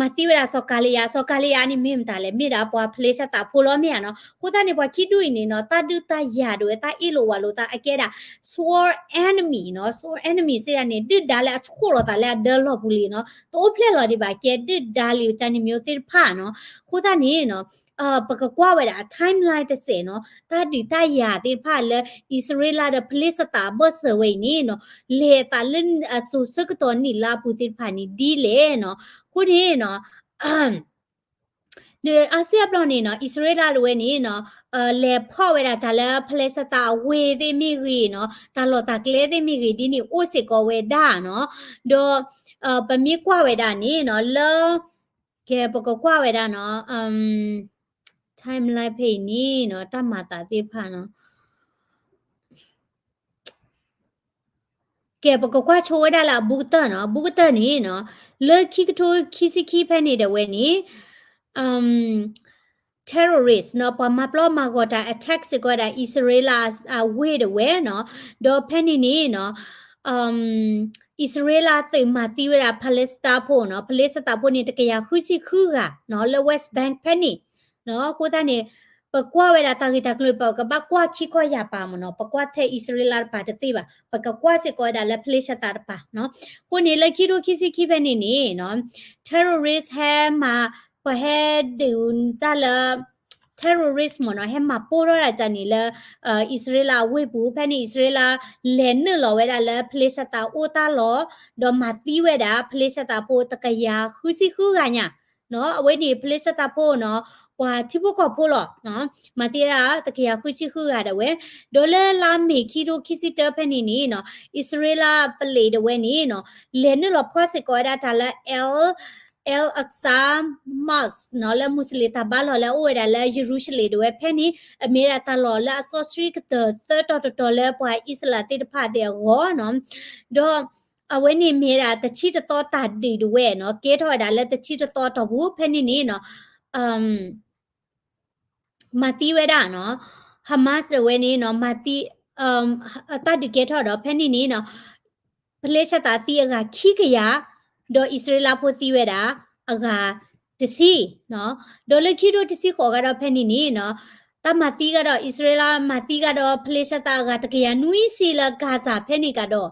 မၤသံဝဲဒၣ်စီၤကၤလံယၤ စီၤကၤလံယၤန့ၣ်မ့ၢ်မတၤလဲၣ် မ့ၢ်ဒၣ်ပှၤဖလ့ၡသးဖိလီၤမ့ၢ်ဧါနီၤ အဃိသတးန့ၣ် ပှၤခံဒူၣ်အံၤန့ၣ်နီၤ တၢ်ဒုးတၢ်ယၤဒၣ်ဝဲ တၢ်အ့ၣ်လိာ်ဝးလိာ်သးအကဲဒၣ် sworn enemy နီၤ sworn enemy စ့ၢ်ဒၣ်န့ၣ် ဒုၣ်ဒါလၢအဆိၣ်လီၤသးလၢအဒၢလီၢ်ပူၤလံနီၤ တအိၣ်ဖျဲၣ်လီၤဒံးဘၣ် ကဲဒုၣ်ဒါလံာ်တၢ်န့ၣ်မ့ၢ်သ့ၣ်တဖၣ်နီၤ အဃိသတးန့ၣ်နီၤ ပကကွၢ်ဝဲဒၣ် timeline တစဲးနီၤ တၢ်ဒုးတၢ်ယၤသ့ၣ်တဖၣ်လၢ အံၣ်စရ့လးဒီးဖလ့ၡသးအဘၢၣ်စၢၤဝဲအံၤန့ၣ်နီၤ လဲၤအသးလၢအစိၤဆၢကတီၢ်နံၣ်လါအပူၤသ့ၣ်တဖၣ်န့ၣ် ဒ်လဲၣ်နီၤ အဃိန့ၣ်နီၤ အါစုအါဘျီန့ၣ်နီၤ အံၣ်စရ့လးတဝဲန့ၣ်နီၤ လဲၤဖီၣ်ဝဲဒၣ်တၢ်လၢဖလ့ၡသးအဝ့ၢ်သ့ၣ်မ့ၢ်ဂ့ၤနီၤ တၢ်လီၢ်တၢ်ကျဲသ့ၣ်မ့ၢ်ဂ့ၤဒ်န့ၣ်အိၣ်စ့ၢ်ကီးဝဲဒၣ်နီၤ ဒီး ပမ့ၢ်ကွၢ်ဝဲဒၣ်န့ၣ်နီၤ လၢ ကဲ ပကကွၢ်ဝဲဒၣ်နီၤ timeline ဖဲအံၤန့ၣ်နီၤ တၢ်မၤသးသ့ၣ်တဖၣ်နီၤ ကဲ ပကကွၢ်ဆိဝဲဒၣ်လၢအဘူးကတၢၢ်နီၤ အဘူးကတၢၢ်န့ၣ်နီၤ လၢခံကထိခံဆံခံဖဲန့ၣ်ဒၣ်ဝဲန့ၣ် terrorist နီၤ ပှၤမၤပျီမၤဂီၤတၢ် attack စ့ၢ်ကီးဝဲဒၣ် အံၣ်စရ့လးအဝ့ၢ်ဒၣ်ဝဲနီၤ ဒီးဖဲန့ၣ်န့ၣ်နီၤ အံၣ်စရ့လးသုးမၤသံဝဲဒၣ် ဖလ့ၡသးဖိနီၤ ဖလ့ၡသးဖိန့ၣ် တကယၤဃုဆံဃုဂၤနီၤ လၢ West Bank ဖဲန့ၣ်နီၤ အဃိသတးန့ၣ် ပကွၢ်ဝဲဒၣ်တၢ်ဂ့ၢ်တၢ်ကျိၤ ပကဘၣ်ကွၢ်ခံခီယၢ်ပၤမ့ၢ်နီၤ ပကွၢ်ထဲအံၣ်စရ့လးတပၤတသ့ဘၣ် ပကကွၢ်စ့ၢ်ကီးဝဲဒၣ်လၢဖလ့ၡသးတပၤနီၤ အဃိန့ၣ် လၢခံကထိခံဆံခံဖဲန့ၣ်န့ၣ်နီၤ terrorist ဟဲမၤ ပှၤဟဲဒုးတၢ်လၢ terrorist မ့ၢ်နီၤ ဟဲမၤပိၢ်ထီၣ်ဒၣ်ကန့ၣ်လၢ အံၣ်စရ့လးအဝ့ၢ်ပူၤ ဖဲန့ၣ်အံၣ်စရ့လး လဲၤနုာ်လီၤဝဲဒၣ်လၢဖလ့ၡသးအိၣ်တၢ်လီၢ် ဒီးမၤသံဝဲဒၣ် ဖလ့ၡသးဖိတကယၤဃုဆံဃုဂၤညါ နီၤ အဝဲန့ၣ် ဖလ့ၡသးဖိနီၤ ပှၤထံဖိကီၢ်ဖိလီၤ. မၤသံဝဲဒၣ်တကယၤဃုဆံဃုဂၤဒၣ်ဝဲ, ဒီးလၢလါမ့ၤခံထိခံဆံတၢဖဲန့ၣ်န့ၣ်နီၤ အံၣ်စရ့လးပလံးဒၣ်ဝဲန့ၣ်နီၤ လဲၤနုာ်လီၤဖီၣ်စ့ၢ်ကီးဝဲဒၣ်တၢ်လၢ Al Al-Aqsa Mosque နီၤ လၢမူစလ့ၣ်တၢ်ဘါလီၢ်လၢအအိၣ်ဝဲဒၣ်လၢယရူၤၡလ့ၣ်ဒၣ်ဝဲဖဲန့ၣ် အမ့ၢ်ဝဲဒၣ်တၢ်လီၢ်လၢအစီဆှံကတၢၢ်သၢတီၤတတီၤလၢပှၤအံၣ်စရ့လးသ့ၣ်တဖၣ်သ့ၣ်အဂီၢ်နီၤ, ဒီး အဝဲန့ၣ်မ့ၢ်ဝဲဒၣ်တဆံတသီတၢ်ဒုးဒၣ်ဝဲနီၤ ကဲထီၣ်ဝဲဒၣ်လၢတဆံတသီတီၢ်ပူၤ ဖဲန့ၣ်န့ၣ်နီၤ မၤသံဝဲဒၣ်နီၤ Hamas ဒၣ်ဝဲန့ၣ်နီၤ မၤသံ တၢ်ဒုးကဲထီၣ်ဒီး ဖဲန့ၣ်န့ၣ်နီၤ ဖလ့ၡသးသံအဂၤခံကယၤ, ဒီးအံၣ်စရ့လးဖိသံဝဲဒၣ် အဂၤတဆံ, ဒီးလၢခံကထိတဆံဃိးကဒီးဖဲန့ၣ်န့ၣ်နီၤ တၢ်မၤသံကဒီး အံၣ်စရ့လးမၤသံကဒီးဖလ့ၡသးအဂၤတကယၤနွံဆံလၢ Gaza ဖဲန့ၣ်ကဒီး,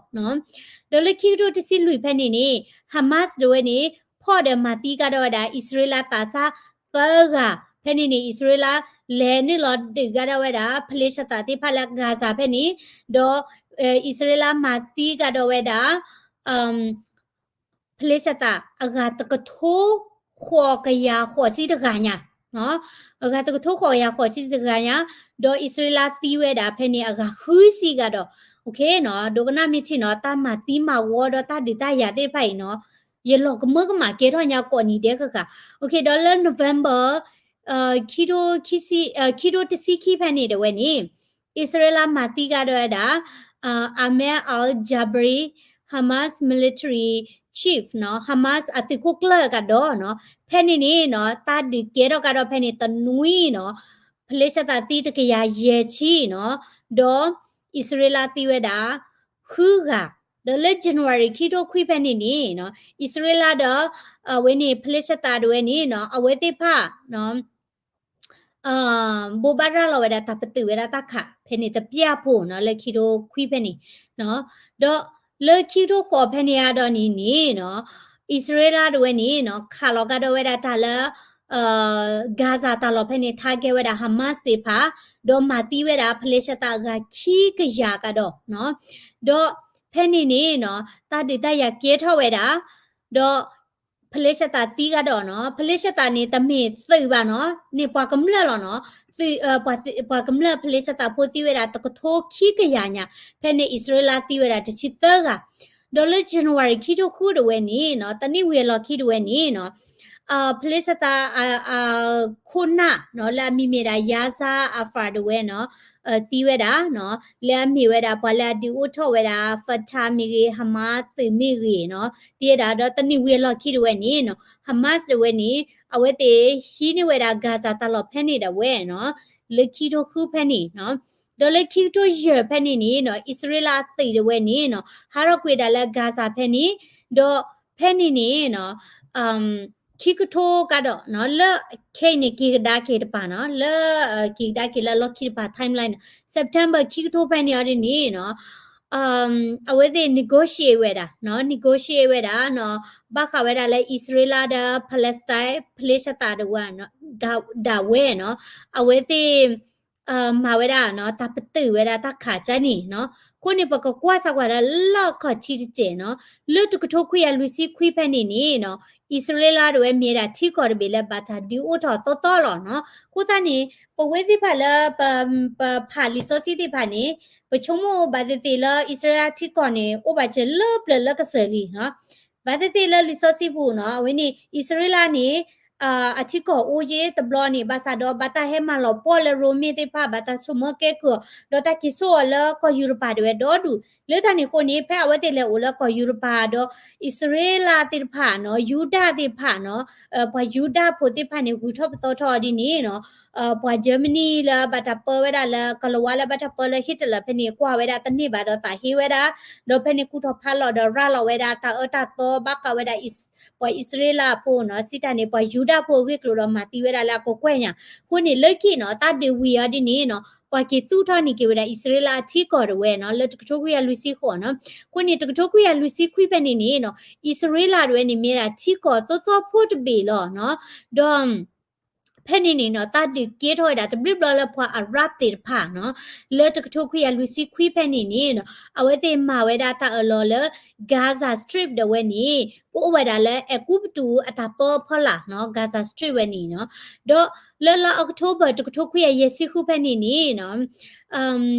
ဒီးလၢခံကထိတဆံလွံၢ်ဖဲန့ၣ်န့ၣ် Hamas ဒၣ်ဝဲန့ၣ် ဖီၣ်ဒီးမၤသံကဒီးဝဲဒၣ် အံၣ်စရ့လးသးစၢ်သၢဂၤ, ဖဲန့ၣ်န့ၣ် အံၣ်စရ့လး လဲၤနုာ်လီၤဒုးကဒီးဝဲဒၣ် ဖလ့ၡသးသ့ၣ်တဖၣ်လၢ Gaza ဖဲန့ၣ်, ဒီး အံၣ်စရ့လးမၤသံကဒီးဝဲဒၣ် ဖလ့ၡသးအဂၤတကထိဃိးကယၤဃိးဆံတဂၤညါ, အဂၤတကထိဃိးကယၤဃိးဆံတဂၤညါ, ဒီးအံၣ်စရ့လးသံဝဲဒၣ်ဖဲန့ၣ်အဂၤဃုဆံဂၤဒီး, ဒိကနၣ်မ့ၢ်ထံၣ်နီၤ တၢ်မၤသံမၤဝီဒီးတၢ်ဒုးတၢ်ယၤသ့ၣ်တဖၣ်အံၤနီၤ ယလီၤကမၢကမၣ်ကဲထီၣ်ညါကိးနံၤဒဲးဃၣ်ဃၣ်, ဒီးလၢ November ခံထိခံဆံ ခံထိတဆံခံဖဲန့ၣ်ဒၣ်ဝဲန့ၣ် အံၣ်စရ့လးမၤသံကဒီးဝဲဒၣ် Ahmed al-Jabri, Hamas military chief နီၤ Hamas အသုးခိၣ်ကျၢၢ်ကဒီးနီၤ ဖဲန့ၣ်န့ၣ်နီၤ တၢ်ဒုးကဲထီၣ်ကဒီးဖဲန့ၣ်တနွံနီၤ ဖလ့ၡသးသံတကယၤယဲၢ်ဆံနီၤ ဒီးအံၣ်စရ့လးသံဝဲဒၣ် ဃုဂၤ, ဒီးလၢ January ခံထိခွံဖဲန့ၣ်န့ၣ်နီၤ အံၣ်စရ့လးဒီး အဝဲန့ၣ် ဖလ့ၡသးဒၣ်ဝဲန့ၣ်နီၤ အဝဲသ့ၣ်တဖၣ် ဘိးဘၣ်ရၤလီၤဝဲဒၣ်တၢ်ပတုာ်ဝဲဒၣ်တၢ်ခး ဖဲန့ၣ်တပျၢ်ဖိနီၤ လၢခံထိခွံဖဲန့ၣ်, ဒီးလၢခံထိဃိးဖဲန့ၣ်အဒီးန့ၣ်န့ၣ်နီၤ အံၣ်စရ့လးဒၣ်ဝဲန့ၣ်နီၤ ခးလီၤကဒီးဝဲဒၣ်တၢ်လၢ Gaza တၢ်လီၢ်ဖဲန့ၣ် target ဝဲဒၣ် Hamas သ့ၣ်တဖၣ်, ဒီးမၤသံဝဲဒၣ်ဖလ့ၡသးအဂၤခံကယၤကဒီးနီၤ, ဒီးဖဲန့ၣ်န့ၣ်နီၤ တၢ်ဒုးတၢ်ယၤကဲထီၣ်ဝဲဒၣ်, ဒီး ဖလ့ၡသးသံကဒီးနီၤ ဖလ့ၡသးန့ၣ် တမ့ၢ်သုးဘၣ်နီၤ န့ၣ်ပှၤကမျၢၢ်လီၤနီၤ, ပှၤကမျၢၢ်ဖလ့ၡသးဖိသံဝဲဒၣ်တကထိခံကယၤညါ, ဖဲန့ၣ်အံၣ်စရ့လးသံဝဲဒၣ်တဆံသၢဂၤ, ဒီးလၢ January ခံထိဃုဒၣ်ဝဲန့ၣ်နီၤ တနံၣ်ဝံၤအလီၢ်ခံဒၣ်ဝဲန့ၣ်နီၤ ဖလ့ၡသး ခိၣ်နၢ်နီၤ လၢအမံၤမ့ၢ်ဒၣ် Yasser Arafat ဒၣ်ဝဲနီၤ သံဝဲဒၣ်နီၤ လၢအမ့ၢ်ဝဲဒၣ်ပှၤလၢအဒုးအိၣ်ထီၣ်ဝဲဒၣ် Fatah မ့ၢ်ဂ့ၤ Hamas သုးမ့ၢ်ဂ့ၤနီၤ သံဝဲဒၣ်ဒီးတနံၣ်ဝံၤအလီၢ်ခံဒၣ်ဝဲန့ၣ်နီၤ Hamas ဒၣ်ဝဲန့ၣ် အဝဲသ့ၣ်ဟံးန့ၢ်ဝဲဒၣ် Gaza တၢ်လီၢ်ဖဲန့ၣ်ဒၣ်ဝဲနီၤ လၢခံထိဃုဖဲန့ၣ်နီၤ ဒီးလၢခံကထိယဲၢ်ဖဲန့ၣ်န့ၣ်နီၤ အံၣ်စရ့လးအသုးဒၣ်ဝဲန့ၣ်နီၤ ဟးထီၣ်ကွံာ်ဒၣ်လၢ Gaza ဖဲန့ၣ် ဒီးဖဲန့ၣ်န့ၣ်နီၤ ခံကထိကဒီးနီၤ လၢခဲအံၤန့ၣ် က့ၤကဒါက့ၤတပၤနီၤ လၢ က့ၤကဒါက့ၤလၢအလီၢ်ခံတပၤ timeline နီၤ September ခံကထိဖဲန့ၣ်အီၤဒ်န့ၣ်နီၤ အဝဲသ့ၣ် negotiate ဝဲဒၣ်နီၤ negotiate ဝဲဒၣ်နီၤ ဘၣ်ဃးဝဲဒၣ်လၢအံၣ်စရ့လးဒီး Palestine ဖလ့ၡသးဒၣ်ဝဲ ဒၣ်ဝဲနီၤ အဝဲသ့ၣ် မၤဝဲဒၣ်နီၤ တၢ်ပတုာ်ဝဲဒၣ်တၢ်ခးကၢန့ၣ်နီၤ အဃိန့ၣ် ပကကွၢ်စၢ်ကွၢ်ဒၣ်လၢအခီၣ်ထံးတစဲးနီၤ လၢတကထိခွံကယၤလွံၢ်ဆံခွံဖဲန့ၣ်န့ၣ်နီၤ အံၣ်စရ့လးဒၣ်ဝဲမ့ၢ်ဝဲဒၣ်ထံကီၢ်တဘ့ၣ်လၢဘၣ်တၢ်ဒုးအိၣ်ထီၣ်သီသီလီၤနီၤ အဃိသတးန့ၣ် ပဝဲသ့ၣ်တဖၣ်လၢ ပဖးလံာ်စီဆှံသ့ၣ်တဖၣ်န့ၣ် ပဆိကမိၣ်ဘၣ်သ့ၣ်သ့ၣ်လၢအံၣ်စရ့လးထံကီၢ်န့ၣ် အိၣ်ဘၣ်စၢၤလၢပျၢၤလၢကစၢၢ်လံနီၤ ဘၣ်သ့ၣ်သ့ၣ်လၢလံာ်စီဆှံပူၤနီၤ အဝဲန့ၣ် အံၣ်စရ့လးန့ၣ် အထံကီၢ်အိၣ်ယ့ၢ်တဘျီန့ၣ် ဘၣ်ဆၣ်ဒီးဘၣ်တၢ်ဟဲမၤလီၤပှီၢ်လၢရိမ့ၢ်သ့ၣ်တဖၣ် ဘၣ်တၢ်ဆိၣ်မၢကဲကုၢ်အီၤ ဒီးတၢ်က့ၤဆိၣ်အီၤလၢကီၢ်ယူရပၤဒၣ်ဝဲဒီဒူၣ် လၢတၢ်န့ၣ်အဃိန့ၣ် ဖဲအဝဲသ့ၣ်လဲၤအိၣ်လၢကီၢ်ယူရပၤဒီး အံၣ်စရ့လးသ့ၣ်တဖၣ်နီၤ ယူဒၤသ့ၣ်တဖၣ်နီၤ ပှၤယူဒၤဖိသ့ၣ်တဖၣ်န့ၣ် ဂုၤထီၣ်ပသီထီၣ်အီၤဒ်န့ၣ်နီၤ ပှၤ Germany လၢဘၣ်တၢ်ပၢဝဲဒၣ်လၢ ကလၤဝါလၢဘၣ်တၢ်ပၢလၢ Hitler ဖဲန့ၣ် ကွၢ်ဝဲဒၣ်တန့ၢ်ဘၣ်ဒီးသးဟ့ဝဲဒၣ် ဒီးဖဲန့ၣ်ကူၣ်ထီၣ်ဖးလီၤဒီးရၤလီၤဝဲဒၣ်တၢ်အၢတၢ်သီဘၣ်ဃးဝဲဒၣ် ပှၤအံၣ်စရ့လးဖိနီၤ စံးတၢ်န့ၣ် ပှၤယူဒၤဖိအဂ့ၢ်ကျိၤဒီးမၤသံဝဲဒၣ်လၢအကကွဲၢ်ညါ အဃိန့ၣ် လၢခံနီၤ တၢ်ဒုးဝံၤအီၤဒ်န့ၣ်နီၤ ပှၤက့ၤသူၣ်ထီၣ်န့ၢ်က့ၤဝဲဒၣ်အံၣ်စရ့လးအထံကီၢ်ဒၣ်ဝဲနီၤ လၢတကထိခွံကယၤလွံၢ်ဆံဃိးနီၤ အဃိန့ၣ် တကထိခွံကယၤလွံၢ်ဆံခွံဖဲန့ၣ်န့ၣ်နီၤ အံၣ်စရ့လးဒၣ်ဝဲန့ၣ်မ့ၢ်ဒၣ်ထံကီၢ်သီသီဖိတဘ့ၣ်လီၤနီၤ ဒီး ဖဲ ဖဲန့ၣ်န့ၣ်နီၤ တၢ်ဒုးကဲထီၣ်ဝဲဒၣ်တဘျုးဘျီလၢပှၤ Arab သ့ၣ်တဖၣ်နီၤ, လၢတကထိခွံကယၤလွံၢ်ဆံခွံဖဲန့ၣ်န့ၣ်နီၤ အဝဲသ့ၣ်မၤဝဲဒၣ်တၢ်အၢၣ်လီၤလၢ Gaza Strip ဒၣ်ဝဲန့ၣ် ကအိၣ်ဝဲဒၣ်လၢအဲၤကူပတူးအတၢ်ပၢအဖီလာ်နီၤ Gaza Strip ဝဲန့ၣ်နီၤ, ဒီးလၢလါ October တကထိခွံကယၤယဲၢ်ဆံဃုဖဲန့ၣ်န့ၣ်နီၤ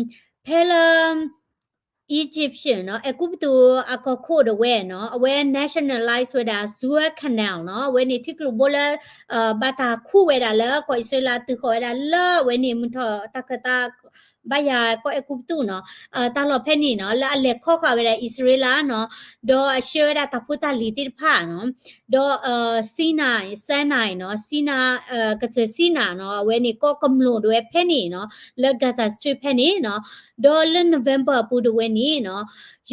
ဖဲလၢ Egyptian နီၤ အဲၤကူပတူးအကီၢ်ခိၣ်ဒၣ်ဝဲနီၤ အဝဲ nationalize ဝဲဒၣ် Suez Canal နီၤ အဝဲန့ၣ်ထံကျိၤဘိလၢ ဘၣ်တၢ်ခူၣ်ဝဲဒၣ်လၢကီၢ်အံၣ်စရ့လးတုၤဃီၤဝဲဒၣ်လၢအဝဲန့ၣ် မုၢ်ထီၣ်တၢ်ခၢၣ်သး ဘၣ်ယၤကီၢ်အဲၤကူပတူးနီၤ တၢ်လီၢ်ဖဲန့ၣ်နီၤ လၢအလဲၤခီဃာ်ဝဲဒၣ်အံၣ်စရ့လးနီၤ ဒီးအဆှၢဝဲဒၣ်တၢ်ဖိတၢ်လံၤသ့ၣ်တဖၣ်နီၤ ဒီး Sinai Sinai နီၤ Sinai ကစၢၢ် Sinai နီၤ အဝဲန့ၣ်ကီၢ်ကမျူၢ်ဒၣ်ဝဲဖဲန့ၣ်နီၤ လၢ Gaza Strip ဖဲန့ၣ်နီၤ ဒီးလၢ November အပူၤဒၣ်ဝဲန့ၣ်နီၤ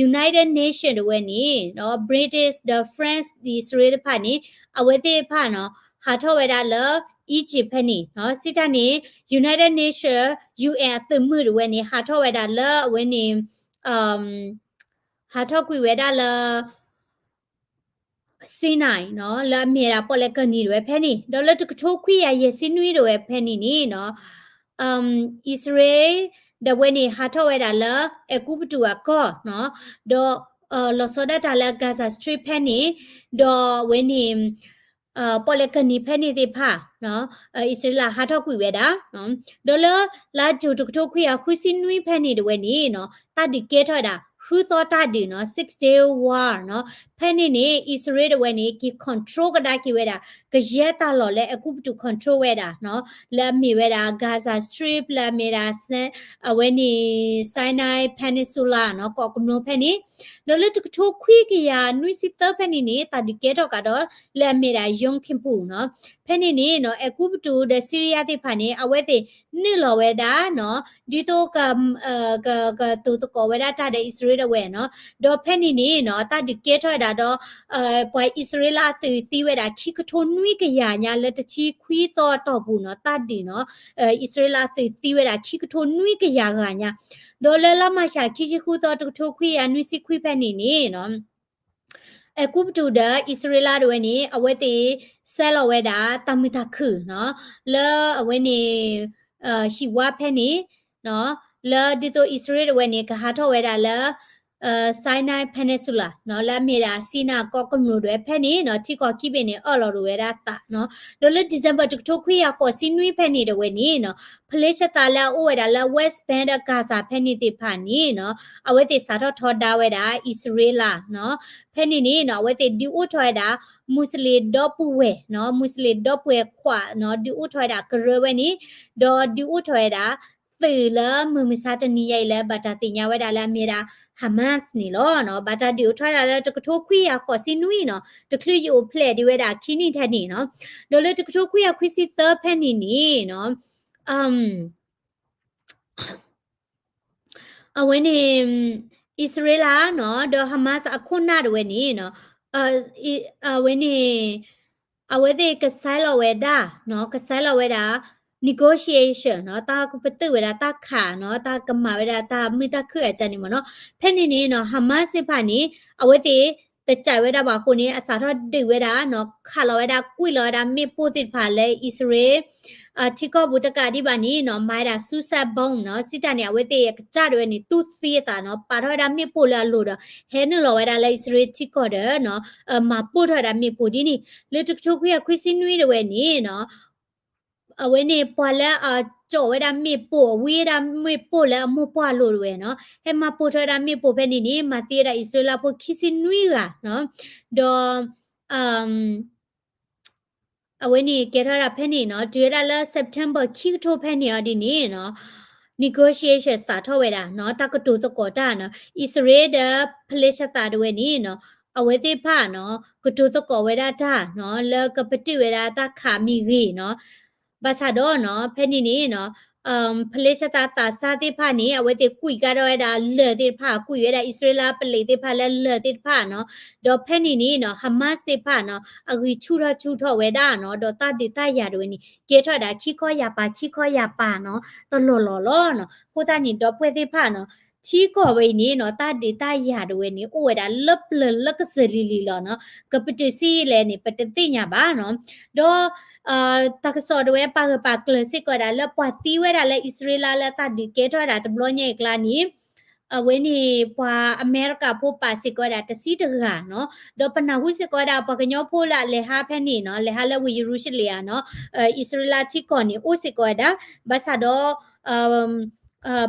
United Nation ဒၣ်ဝဲန့ၣ်နီၤ British ဒီး France အံၣ်စရ့လးတဖၣ်န့ၣ် အဝဲသ့ၣ်တဖၣ်နီၤ ဟးထီၣ်ဝဲဒၣ်လၢ Egypt ဖဲန့ၣ်နီၤ စံးတၢ်န့ၣ် United Nation UN အသုးမုၢ်ဒၣ်ဝဲန့ၣ် ဟးထီၣ်ဝဲဒၣ်လၢအဝဲန့ၣ် ဟးထီၣ်ကွံာ်ဝဲဒၣ်လၢ Sinai နီၤ လၢအမ့ၢ်ဒၣ်ပီၣ်လဲၣ်ကၢၢ်နံၤဒၣ်ဝဲဖဲန့ၣ် ဒီးလၢတကထိခွံကယၤယဲၢ်ဆံနွံဒၣ်ဝဲဖဲန့ၣ်န့ၣ်နီၤ အံၣ်စရ့လးဒၣ်ဝဲန့ၣ် ဟးထီၣ်ဝဲဒၣ်လၢအဲၤကူပတူးအကီၢ်နီၤ ဒီးလီၤဆီဒၣ်တၢ်လၢ Gaza Strip ဖဲန့ၣ် ဒီးအဝဲန့ၣ် ပီၣ်လဲၣ်ကၢၢ်နံၤဖဲန့ၣ်သ့ၣ်တဖၣ် အံၣ်စရ့လးဟးထီၣ်ကွံာ်ဝဲဒၣ် ဒီးလၢလါကၠိၤတကထိခွံကယၤဃုဆံနွံဖဲန့ၣ်ဒၣ်ဝဲန့ၣ်နီၤ တၢ်ဒုးကဲထီၣ်ဝဲဒၣ် ဃုသီတၢ်ဒုးနီၤ Six Day War နီၤ ဖဲန့ၣ်န့ၣ် အံၣ်စရ့လးဒၣ်ဝဲန့ၣ် က့ၤ control ကဒါက့ၤဝဲဒၣ် ကယဲၢ်တၢ်လီၢ်လၢအဲၤကူပတူး control ဝဲဒၣ်နီၤ လၢအမ့ၢ်ဝဲဒၣ် Gaza Strip လၢအမ့ၢ်ဒၣ် အဝဲန့ၣ် Sinai Peninsula နီၤ ကီၢ်ကမျူၢ်ဖဲန့ၣ် ဒီးလၢတကထိခွံကယၤနွံဆံသၢဖဲန့ၣ်န့ၣ် တၢ်ဒုးကဲထီၣ်ကဒီး လၢအမ့ၢ်ဒၣ် Yom Kippur နီၤ ဖဲန့ၣ်န့ၣ်နီၤ အဲၤကူပတူးဒီး Syria သ့ၣ်တဖၣ်န့ၣ် အဝဲသ့ၣ်နုာ်လီၤဝဲဒၣ်နီၤ ဒ်သိး ကတိၤသကိးဝဲဒၣ်တၢ်ဒီးအံၣ်စရ့လးဒၣ်ဝဲနီၤ ဒီးဖဲန့ၣ်န့ၣ်နီၤ တၢ်ဒုးကဲထီၣ်ဝဲဒၣ်ဒီး ပှၤအံၣ်စရ့လးအသုးသံဝဲဒၣ်ခံကထိနွံကယၤညါ လၢတဆံခွံသီအတီၢ်ပူၤနီၤ တၢ်ဒုးနီၤ အံၣ်စရ့လးအသုးသံဝဲဒၣ်ခံကထိနွံကယၤဂၤညါ ဒီးလၢလါမၢ်ၡးခံဆံဃုသီတကထိခွံကယၤနွံဆံခွံဖဲန့ၣ်န့ၣ်နီၤ အဲၤကူပတူးဒီးအံၣ်စရ့လးဒၣ်ဝဲန့ၣ် အဝဲသ့ၣ် ဆဲးလီၤဝဲဒၣ်တၢ်မုာ်တၢ်ခုၣ်နီၤ လၢအဝဲန့ၣ် ဟံၣ်ဝါဖဲန့ၣ် လၢဒ်သိးအံၣ်စရ့လးဒၣ်ဝဲန့ၣ် ကဟးထီၣ်ဝဲဒၣ်လၢ Sinai Peninsula နီၤ လၢအမ့ၢ်ဒၣ် Sinai ကီၢ်ကမျူၢ်ဒၣ်ဝဲဖဲန့ၣ်နီၤ ထံကီၢ်ခံဘ့ၣ်န့ၣ် အၢၣ်လီၤဒၣ်ဝဲဒၣ်သးနီၤ ဒီးလၢ December တကထိခွံကယၤဃိးဆံနွံဖဲန့ၣ်ဒၣ်ဝဲန့ၣ်နီၤ ဖလ့ၡသးလၢအအိၣ်ဝဲဒၣ်လၢ West Bank ဒီး Gaza ဖဲန့ၣ်သ့ၣ်တဖၣ်န့ၣ်နီၤ အဝဲသ့ၣ်စးထီၣ်ထီဒါဝဲဒၣ်အံၣ်စရ့လးနီၤ ဖဲန့ၣ်န့ၣ်နီၤ အဝဲသ့ၣ်ဒုးအိၣ်ထီၣ်ဝဲဒၣ် မူစလ့ၣ်ဒီပုၢ်ဝဲၢ်နီၤ မူစလ့ၣ်ဒီပုၢ်ဝဲၢ်ခွါနီၤ ဒုးအိၣ်ထီၣ်ဝဲဒၣ်ကရၢဝဲန့ၣ် ဒီးဒုးအိၣ်ထီၣ်ဝဲဒၣ် သုးလၢမုၢ်မဆါတနံၤညါအံၤလၢဘၣ်တၢ်သ့ၣ်ညါဝဲဒၣ်လၢအမ့ၢ်ဒၣ် Hamas န့ၣ်လီၤနီၤ ဘၣ်တၢ်ဒုးအိၣ်ထီၣ်ဝဲဒၣ်လၢတကထိခွံကယၤဃိးဆံနွံနီၤ တချုးယအိၣ်ဖျဲၣ်ဒံးဝဲဒၣ်ခံနံၣ်ထဲန့ၣ်နီၤ ဒီးလၢတကထိခွံကယၤခွံဆံသၢဖဲန့ၣ်န့ၣ်နီၤ အဝဲန့ၣ် အံၣ်စရ့လးနီၤ ဒီး Hamas အခိၣ်နၢ်ဒၣ်ဝဲန့ၣ်နီၤ အဝဲန့ၣ် အဝဲသ့ၣ်ကဆဲးလီၤဝဲဒၣ်နီၤ ကဆဲးလီၤဝဲဒၣ် negotiation နီၤ တၢ်ကပတုာ်ဝဲဒၣ်တၢ်ခးနီၤ တၢ်ကမၤဝဲဒၣ်တၢ်မုာ်တၢ်ခုၣ်အကန့ၣ်မ့ၢ်နီၤ ဖဲန့ၣ်န့ၣ်နီၤ Hamas သ့ၣ်တဖၣ်န့ၣ် အဝဲသ့ၣ် တကးဝဲဒၣ်ဘၣ်အဃိန့ၣ် အစးထီၣ်ဒုးဝဲဒၣ်နီၤ ခးလီၤဝဲဒၣ် ကွံာ်လီၤဝဲဒၣ်မ့ၣ်ပိၢ်သ့ၣ်တဖၣ်လၢအံၣ်စရ့လး ထံကီၢ်ပူၤတကးဒံးဘၣ်န့ၣ်နီၤ မၤဝဲဒၣ် suicide bomb နီၤ စံးတၢ်န့ၣ် အဝဲသ့ၣ်အကစၢ်ဒၣ်ဝဲန့ၣ် တူၢ်သံအသးနီၤ ပာ်ထီၣ်ဝဲဒၣ်မ့ၣ်ပိၢ်လၢအလိၤဒီး ဟဲနုာ်လီၤဝဲဒၣ်လၢအံၣ်စရ့လးထံကီၢ်ဒီးနီၤ မၤပိၢ်ထီၣ်ဝဲဒၣ်မ့ၣ်ပိၢ်ဒ်န့ၣ် လၢတကထိခွံကယၤခွံဆံနွံဒၣ်ဝဲန့ၣ်နီၤ အဝဲန့ၣ် ပှၤလၢအကၠီၣ်ဝဲဒၣ်မ့ၣ်ပိၢ် အဝံဝဲဒၣ်မ့ၣ်ပိၢ်လၢအမိၢ်ပှၢ်လိၤဒၣ်ဝဲနီၤ ဟဲမၤပိၢ်ထီၣ်ဝဲဒၣ်မ့ၣ်ပိၢ်ဖဲန့ၣ်န့ၣ် မၤသံဝဲဒၣ်အံၣ်စရ့လးဖိခံဆံနွံဂၤနီၤ ဒီး အဝဲန့ၣ်ကဲထီၣ်ဝဲဒၣ်ဖဲန့ၣ်နီၤ တုၤဝဲဒၣ်လၢ September ခံကထိဖဲန့ၣ်အီၤဒ်န့ၣ်နီၤ negotiation စးထီၣ်ဝဲဒၣ်နီၤ တၢ်ကတိၤသကိးတၢ်နီၤ အံၣ်စရ့လးဒီး ဖလ့ၡသးဒၣ်ဝဲန့ၣ်နီၤ အဝဲသ့ၣ်တဖၣ်နီၤ ကတိၤသကိးဝဲဒၣ်တၢ်နီၤ လၢကပတုာ်ဝဲဒၣ်တၢ်ခးမ့ၢ်ဂ့ၤနီၤ ဘၣ်ဆၣ်ဒီးနီၤ ဖဲန့ၣ်န့ၣ်နီၤ ဖလ့ၡသးသးစၢ်သ့ၣ်တဖၣ်န့ၣ် အဝဲသ့ၣ်ကွံာ်ကဒီးဝဲဒၣ်လၢၢ်သ့ၣ်တဖၣ် ကွံာ်ဝဲဒၣ်အံၣ်စရ့လးပလံးသ့ၣ်တဖၣ်လၢလၢၢ်သ့ၣ်တဖၣ်နီၤ ဒီးဖဲန့ၣ်န့ၣ်နီၤ Hamas သ့ၣ်တဖၣ်နီၤ အဂံၢ်ဆူၣ်ထီၣ်ဆူၣ်ထီၣ်ဝဲဒၣ်နီၤ ဒီးတၢ်ဒုးတၢ်ယၤဒၣ်ဝဲန့ၣ် ကဲထီၣ်ဝဲဒၣ်ခံခီယၤပာ် ခံခီယၤပာ်နီၤ တလီၢ်လီၢ်လီၤနီၤ အဃိသတးန့ၣ် ဒီပုၢ်ဝဲၢ်သ့ၣ်တဖၣ်နီၤ ထံကီၢ်ဝဲအံၤန့ၣ်နီၤ တၢ်ဒုးတၢ်ယၤတဝဲန့ၣ် အိၣ်ဝဲဒၣ်လၢပျၢၤလၢကစၢၢ်လံၤလံၤလီၤနီၤ. ကပတုာ်စံလဲၣ်န့ၣ် ပတသ့ၣ်ညါဘၣ်နီၤ. ဒီး တၢ်ကစီၣ်တဝဲပာ်ဂၢၢ်ပာ်ကျၢၤစ့ၢ်ကီးဝဲဒၣ်လၢပှၤသံဝဲဒၣ်လၢအံၣ်စရ့လးလၢတၢ်ဒုးကဲထီၣ်ဝဲဒၣ်တဘျီညါအံၤအကျါန့ၣ် အဝဲန့ၣ်ပှၤအမဲရကၤဖိပာ်စ့ၢ်ကီးဝဲဒၣ်တဆံတဂၤနီၤ. ဒီးပနၢ်ဟူစ့ၢ်ကီးဝဲဒၣ်ပှၤကညီဖိလၢအလဲၤဟးဖဲန့ၣ်နီၤ လဲၤဟးလၢဝ့ၢ်ယရူၤၡလ့ၣ်ဧါနီၤ အံၣ်စရ့လးထံကီၢ်န့ၣ် အိၣ်စ့ၢ်ကီးဝဲဒၣ် ဘၣ်ဆၣ်ဒီး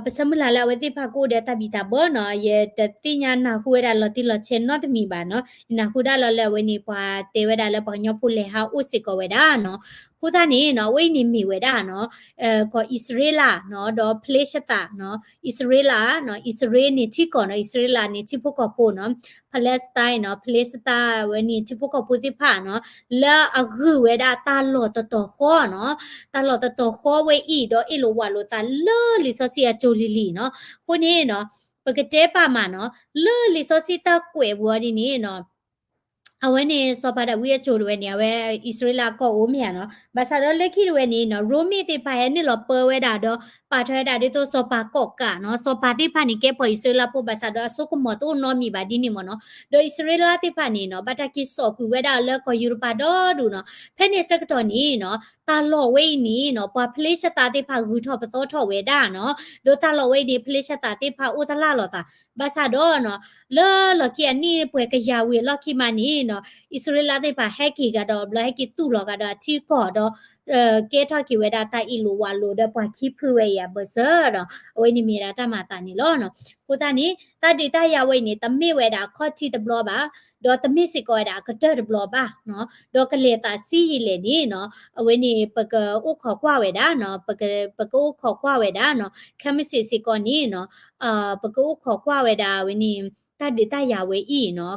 ပဆၢမုၢ်လၢ်လၢအဝဲသ့ၣ်တဖၣ်ကအိၣ်ဒီးတၢ်ဘံၣ်တၢ်ဘၢနီၤ ယတသ့ၣ်ညါနၢ်ဟူဝဲဒၣ်လီၤတံၢ်လီၤဆဲးနီတမံၤဘၣ်နီၤ. ယနၢ်ဟူဒၣ်လီၤလၢအဝဲန့ၣ် ပှၤတဲဝဲဒၣ်လၢပှၤကညီဖိလဲၤဟးအိၣ်စ့ၢ်ကီးဝဲဒၣ်နီၤ. အဃိသတးန့ၣ်နီၤ အဝဲအံၤန့ၣ်မ့ၢ်ဝဲဒၣ်နီၤ ကီၢ်အံၣ်စရ့လးနီၤ ဒီးဖလ့ၡသးနီၤ အံၣ်စရ့လးနီၤ အံၣ်စရ့လးန့ၣ်ထံကီၢ်နီၤ အံၣ်စရ့လးန့ၣ်ထံဖိကီၢ်ဖိနီၤ Palestine နီၤ ဖလ့ၡသးဝဲန့ၣ်ထံဖိကီၢ်ဖိသ့ၣ်တဖၣ်နီၤ လၢအဂုာ်ဝဲဒၣ်တၢ်လီၢ်တတီၤဃီနီၤ တၢ်လီၢ်တတီၤဃီဝဲအံၤ ဒီးအ့ၣ်လိာ်ဝးလိာ်သးလၢလံာ်စီဆှံအစိၤလံၤလံၤနီၤ. အဃိန့ၣ်နီၤ ပကတဲပာ်မးနီၤ လၢလံာ်စီဆှံတၢ်ကွဲးပူၤအီၤဒ်န့ၣ်နီၤ အဝဲန့ၣ်စီၤပၤဒၤဝံးအစိၤတဝဲန့ၣ် အဝဲအံၣ်စရ့လးကီၢ်အိၣ်မ့ၢ်ဧါနီၤ. ဘၣ်ဆၣ်ဒီးလၢခံတဝဲန့ၣ်နီၤ ရိမ့ၣ်သ့ၣ်တဖၣ်ဟဲနုာ်လီၤပၢဝဲဒၣ်ဒီး ပာ်ထီၣ်ဝဲဒၣ်ဒ်သိးစီၤပၤကီးကးနီၤ စီၤပၤသ့ၣ်တဖၣ်န့ၣ် ကဲပှၤအံၣ်စရ့လးဖိ ဘၣ်ဆၣ်ဒီးအစိကမီၤတအိၣ်နီတမံၤဘၣ်ဒ်န့ၣ်မ့ၢ်နီၤ. ဒီးအံၣ်စရ့လးသ့ၣ်တဖၣ်န့ၣ်နီၤ ဘၣ်တၢ်က့ၤစိာ်ကွံာ်ဝဲဒၣ်လၢကီၢ်ယူရပၤဒီဒူၣ်နီၤ. ဖဲန့ၣ်ဆၢကတီၢ်န့ၣ်နီၤ တၢ်လီၢ်ဝဲအံၤန့ၣ်နီၤ ပှၤဖလ့ၡသးသ့ၣ်တဖၣ်ဂုၤထီၣ်ပသီထီၣ်ဝဲဒၣ်နီၤ. ဒီးတၢ်လီၢ်ဝဲအံၤန့ၣ် ဖလ့ၡသးသ့ၣ်တဖၣ်အိၣ်သလၣ်လိာ်သး ဘၣ်ဆၣ်ဒီးနီၤ လၢလီၢ်ခံအနံၣ်ပှဲၤကယၤဝံၤအလီၢ်ခံမးန့ၣ်နီၤ အံၣ်စရ့လးသ့ၣ်တဖၣ်ဟဲက့ၤကဒီး ဘျီဟဲက့ၤသူၣ်လီၤကဒီးအထံကီၢ်ဒီး ကဲထီၣ်က့ၤဝဲဒၣ်တၢ်အ့ၣ်လိာ်ဝးလိာ်ဒီးပှၤခံဖုဝဲအံၤအဘၢၣ်စၢၤဒီး အဝဲန့ၣ်မ့ၢ်ဝဲဒၣ်တၢ်မၤအသးန့ၣ်လီၤ. အဃိသတးန့ၣ် တၢ်ဒုးတၢ်ယၤဝဲအံၤန့ၣ် တမ့ၢ်ဝဲဒၣ်အခီၣ်ထံးတဘျီဘၣ်, ဒီးတမ့ၢ်စ့ၢ်ကီးဝဲဒၣ်အကတၢၢ်တဘျီဘၣ်နီၤ, ဒီးကလဲၤသးဆံးယံာ်လဲၣ်န့ၣ်နီၤ, အဝဲန့ၣ် ပကအိၣ်ခိးကွၢ်ဝဲဒၣ်နီၤ, ပကအိၣ်ခိးကွၢ်ဝဲဒၣ်နီၤ, ခဲမုၢ်ဆ့ၣ်စ့ၢ်ကီးန့ၣ်နီၤ, ပကအိၣ်ခိးကွၢ်ဝဲဒၣ်ဝဲန့ၣ် တၢ်ဒုးတၢ်ယၤဝဲအံၤနီၤ,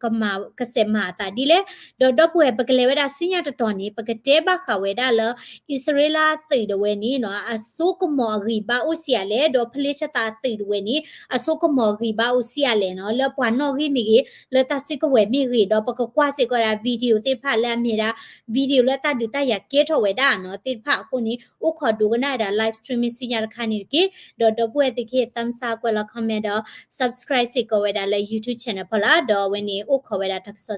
ကမၤ ကစဲးမၤအသးဒ်လဲၣ်, ဒီးဒီပုၢ်ဝဲၢ် ပကလဲၤဝဲဒၣ်ဆူညါတတီၤန့ၣ် ပကတဲဘၣ်ဃးဝဲဒၣ်လၢ အံၣ်စရ့လးအသုးတဝဲန့ၣ်နီၤ, အစိကမီၤအဂံၢ်ဘါအိၣ်ဆံးအါလဲၣ်, ဒီးဖလ့ၡသးအသုးတဝဲန့ၣ် အစိကမီၤအဂံၢ်ဘါအိၣ်ဆံးအါလဲၣ်နီၤ, လၢပှၤနီၣ်ဂံၢ်မ့ၢ်ဂ့ၤ, လၢတၢ်စုကဝဲၤမ့ၢ်ဂ့ၤ, ဒီးပကကွၢ်စ့ၢ်ကီးဒၣ် video သ့ၣ်တဖၣ်လၢအမ့ၢ်ဒၣ် video လၢတၢ်ဒုးတၢ်ယၤကဲထီၣ်ဝဲဒၣ်နီၤ သ့ၣ်တဖၣ်အဃိန့ၣ် အိၣ်ခိးဒိကနၣ်ဝဲဒၣ် live streaming ဆူညါတခါန့ၣ်တက့ၢ်. ဒီးဒီပုၢ်ဝဲၢ်သုးက့ thumbs up ကွဲးလီၤ comment ဒီး subscribe စ့ၢ်ကီးဝဲဒၣ်လၢ YouTube channel ဖီလာ်, ဒီးအဝဲန့ၣ်အိၣ်ခိးဝဲဒၣ်တၢ်ကစီၣ်